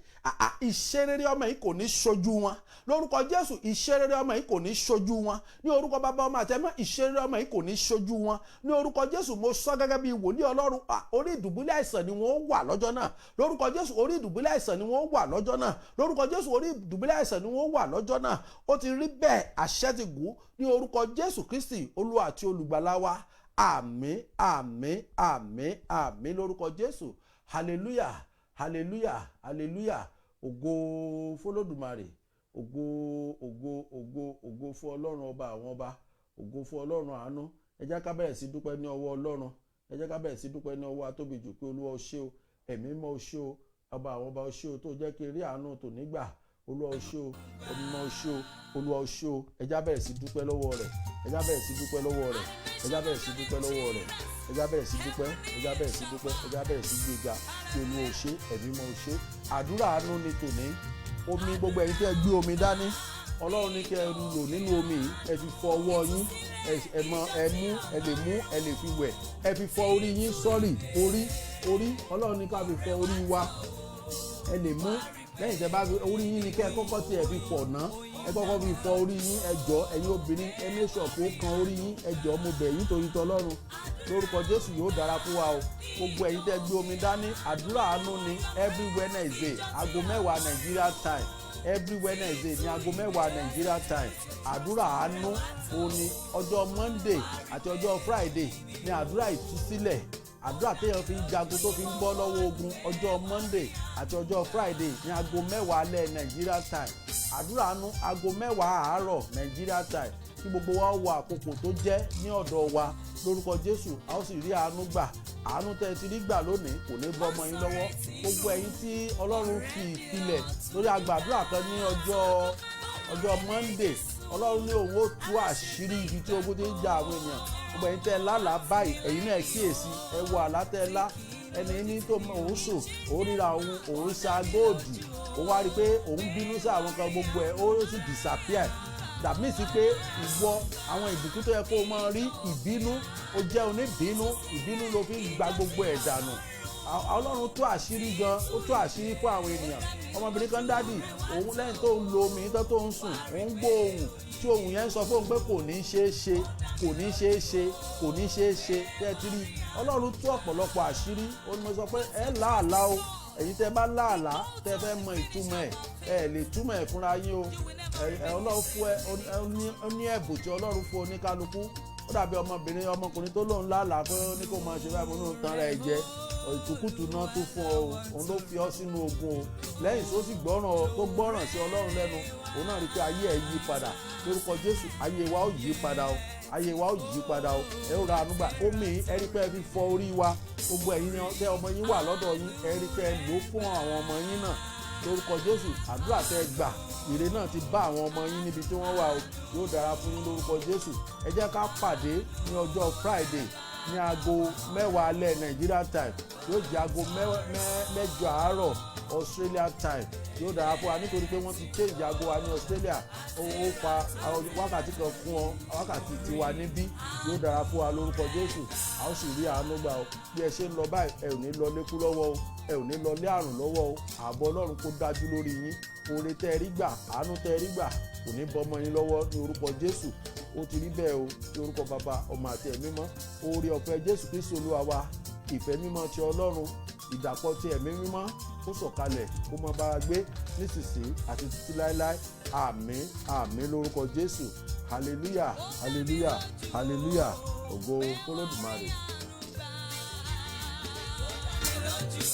Ìṣerere ọmọ yìí kò ní ṣojú wọn. Lórúkọ Jésù, ìṣerere ọmọ yìí kò ní ṣojú wọn. Ní orúkọ Bàbá, Ọmọ àtẹmọ, ìṣerere ọmọ yìí kò ní ṣojú wọn. Ní orúkọ Jésù, mo sọ gẹ́gẹ́ bí wòlíì Ọlọ́run, orí ìdùbúlẹ̀ àìsàn ni wọ́n wà lọ́jọ́ náà. Lórúkọ Jésù, orí ìdùbúlẹ̀ àìsàn ni wọ́n wà lọ́jọ́ náà. Lórúkọ Jésù, orí ìdùbúlẹ̀ àìsàn ni wọ́n wà lọ́jọ́ náà. Ó ti rí bẹ́ẹ̀, àṣẹ ti gùn ní orúkọ Jésù Kristi, Olúwa àti Olùgbàlà wa. Àmín, àmín, àmín, àmín lórúkọ Jésù. Hallelujah, hallelujah, hallelujah. Ògo f'Olódùmarè. Ògo, ògo, ògo, ògo fún Ọlọ́run ọba àwọn ọba. Ògo fún Ọlọ́run àánú. Ẹ jẹ́ ká bẹ̀rẹ̀ sí dúpẹ́ ní ọwọ́ Ọlọ́run. Ẹ jẹ́ ká bẹ̀rẹ̀ sí dúpẹ́ ní ọwọ́ Atóbijù pé Olúwa, ó ṣé o. Ẹ̀mí Mímọ́, ó ṣé o. Ọba àwọn ọba, ó ṣé o, tó jẹ́ kí n rí àánú tò nígbà. Olúwa, ó ṣé o. Ẹ̀mí Mímọ́, ó ṣé o. Olúwa, ó ṣé o. Ẹ jẹ́ á bẹ̀rẹ̀ sí dúpẹ́ lọ́wọ́ rẹ̀. Ẹ jẹ́ á bẹ̀rẹ̀ sí dúpẹ́ lọ́wọ́ rẹ̀. Ẹ jẹ́ á bẹ̀rẹ̀ sí dúpẹ́ lọ́wọ́ rẹ̀. Ẹ jẹ́ á bẹ̀rẹ̀ sí dúpẹ́. Ẹ jẹ́ á bẹ̀rẹ̀ sí dúpẹ́. Ẹ jẹ́ á bẹ̀rẹ̀ sí gbéga kí Olúwa ó ṣé. Ẹ̀mí Mímọ́, ó ṣé. Àdúrà àánú ni tòní. Omi, gbogbo ẹ̀yin tí ẹ gbé omi dání, Ọlọ́run ní kí ẹ lò nínú omi yìí, ẹ fi fọ ọwọ́ yín, ẹ mọ ẹ mú, ẹ lè mú, ẹ lè fi wẹ̀, ẹ fi fọ orí yín. Sọ́ọ̀rì, orí, orí, Ọlọ́run ní ká fi fọ orí wa. Ẹ lè mú lẹ́yìn tẹ́ bá fi orí yín ni kẹ́ ẹ kọ́kọ́ tí ẹ fi fọ̀ ná. Ẹ kọ́kọ́ fi fọ orí yín. Ẹ jọ̀ọ́, ẹ̀yin obìnrin, ẹ make sure kó kan orí yín. Ẹ jọ̀ọ́, mo bẹ̀ yín torí tọlọ́run. Lórúkọ Jésù, yóò dára fún wa o. Gbogbo ẹ̀yin tẹ́ gbé omi dání, àdúrà àánú ni every Wednesday, aago 10 Nigeria time. Every Wednesday ní aago 10 Nigeria time, àdúrà àánú òní. Ọjọ́ Monday àti ọjọ́ Friday ní àdúrà ìtúsílẹ̀, àdúrà téèyàn fi ń jagun tó fi ń bọ́ lọ́wọ́ ogun. Ọjọ́ Monday àti ọjọ́ Friday ní aago 10 alẹ́ Nigeria time. Àdúrà àánú, aago 10 àárọ̀ Nigeria time, kí gbogbo wa wo àkókò tó jẹ́ ní ọ̀dọ̀ wa. Lórúkọ Jésù, a ó sì rí àánú gbà. Àánú tẹ́ ẹ ti rí gbà lónìí kò ní bọ́ ọmọ yín lọ́wọ́. Gbogbo ẹ̀yin tí Ọlọ́run fi ìpìlẹ̀ lórí àgbàdúrà kan ní ọjọ́ Monday, Ọlọ́run ní òun ó tú àṣírí ibi tí ogun ti ń ja àwọn ènìyàn. Gbogbo ẹ̀yin tẹ́ ẹ lálàá báyìí, ẹ̀yin náà kíyèsí, ẹ wo àlá tẹ́ ẹ lá. Ẹni ní tó òun sùn, òun ríra òun, òun sa gold, òun wá rí i pé òun bínú sí àwọn kan, gbogbo ẹ̀ ó sì disappear. That means pé ìwọ, àwọn ìbùkún tó yẹ kó o máa rí, ìbínú, ó jẹ́ oníbínú, ìbínú ló fi ń gba gbogbo ẹ̀ dànù. Ọlọ́run tú àṣírí gan, ó tú àṣírí fún àwọn ènìyàn. Ọmọbìnrin kan, "Daddy," òun lẹ́yìn tó ń lo omi tó ń sùn, òun gbọ́ ohùn tí ohùn yẹn ń sọ fóun pé kò ní ṣeé ṣe, kò ní ṣeé ṣe, kò ní ṣeé ṣe. Tẹ́ ẹ ti rí, Ọlọ́run tú ọ̀pọ̀lọpọ̀ àṣírí. Ó ní mo sọ pé ẹ láàlá o. Ẹ̀yin tẹ́ bá láàlá, tẹ́ fẹ́ mọ ìtumọ̀ ẹ̀, ẹ lè túmọ̀ ẹ̀ fúnra yín o. Ẹ Ọlọ́run fún ẹ, ó ní ẹ̀bùn tí Ọlọ́run fún oníkálukú. Ó dàbí ọmọbìnrin, ọmọkùnrin tó lóun lálàá pé ó ní kó máa ṣe báyìí. Mo ní òun tan ara ẹ jẹ, ìtukùtù náà tó fún ọ, òun ló fi ọ sínú ogun o. Lẹ́yìn tó sì gbọ́ràn, tó gbọ́ràn sí Ọlọ́run lẹ́nu, òun náà rí i pé ayé ẹ̀ yí padà. Lórúkọ Jésù, ayé wa ó yí padà o, ayé wa ó yí padà o. Ẹ ó ra àánú gbà. Omi, ẹ rí pé ẹ fi fọ orí wa. Gbogbo ẹ̀yin tẹ ọmọ yín wà lọ́dọ̀ yín, ẹ rí pé ẹ lò ó fún àwọn ọmọ yín náà. Lórúkọ Jésù, àdúrà tẹ gbà, ire náà ti bá àwọn ọmọ yín níbi tí wọ́n wà o. Yóò dára fún yín lórúkọ Jésù. Ẹ jẹ́ ká pàdé ní ọjọ́ Friday ní aago 10 alẹ́ Nigeria time, yóò jẹ́ aago 8 àárọ̀ Australia time. Yóò dára fún wa, nítorí pé wọ́n ti change aago wa ní Australia, ó fa wákàtí kan fún ọ wákàtí tiwa níbí. Yóò dára fún wa lórúkọ Jésù, a ó sì rí àánú gbà o. Bí ẹ ṣe ń lọ báyìí, ẹ ò ní lọ lékú lọ́wọ́ o, ẹ ò ní lọ lé àrùn lọ́wọ́ o. Ààbò Ọlọ́run kó dájú lórí yín. Oore tẹ́ ẹ rí gbà, àánú tẹ́ ẹ rí gbà, kò ní bọ́mọ yín lọ́wọ́ ní orúkọ Jésù. Ó ti rí bẹ́ẹ̀ o. Ní orúkọ Bàbá, Ọmọ àti Ẹ̀mí Mímọ́, oore ọ̀fẹ́ Jésù Kristi Olúwa wa, ìfẹ́ mímọ́ ti Ọlọ́run, ìdàpọ̀ ti Ẹ̀mí Mímọ́, kó sọ̀kalẹ̀, kó máa bá wa gbé nísinsìnyí àti títí láéláé. Àmín, àmín lórúkọ Jésù. Hallelujah, hallelujah, hallelujah. Ògo f'Olódùmarè. Lójú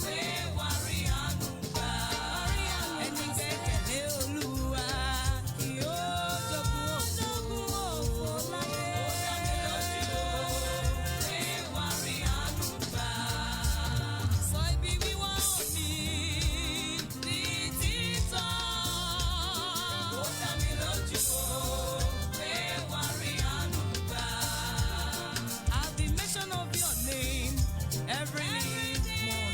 pé wàá rí àánú gbà. Ẹni gbẹ́kẹ̀lé Olúwa kì yóò jogún òfo láyé. Ó dá mi lójú pé wàá rí àánú gbà. Sọ ibi wíwọ́ mi ní títọ́. Ó dá mi lójú pé wàá rí àánú gbà. At the mention of your name, every knee must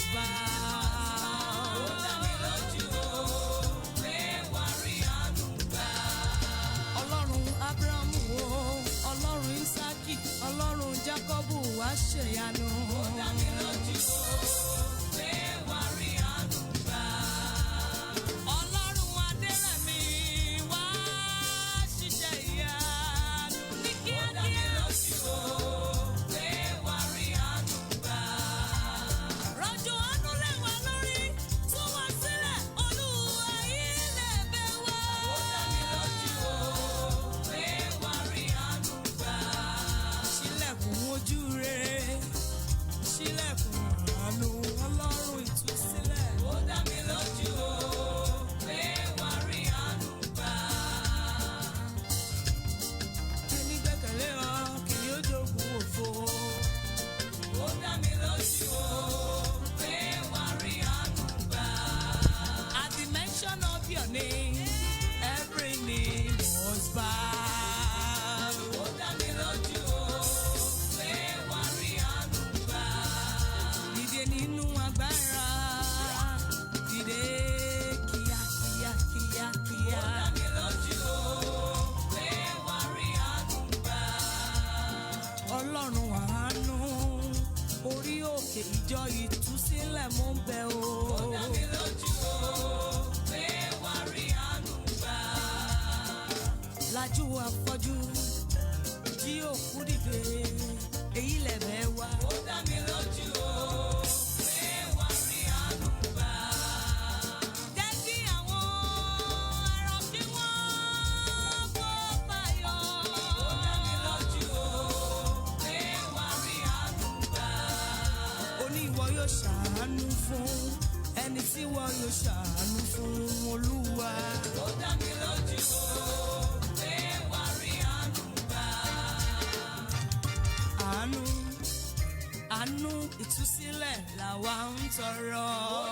Lajú afọ́jú, jí òkú dìde, èyí lẹ̀bẹ̀ wá. Ó dá mi lójú o, pé wà á rí àánú gbà. Jẹ́ kí àwọn arọ kí wọ́n kó fàyọ. Ó dá mi lójú o, pé wà á rí àánú gbà. Ó ní ìwọ yóò ṣàánú fún ẹni tí ìwọ yóò ṣàánú fún, Olúwa. Ó dá mi lójú o, pé wà á rí àánú gbà. Àánú, àánú ìtúsílẹ̀ làwa ń tọrọ. Ó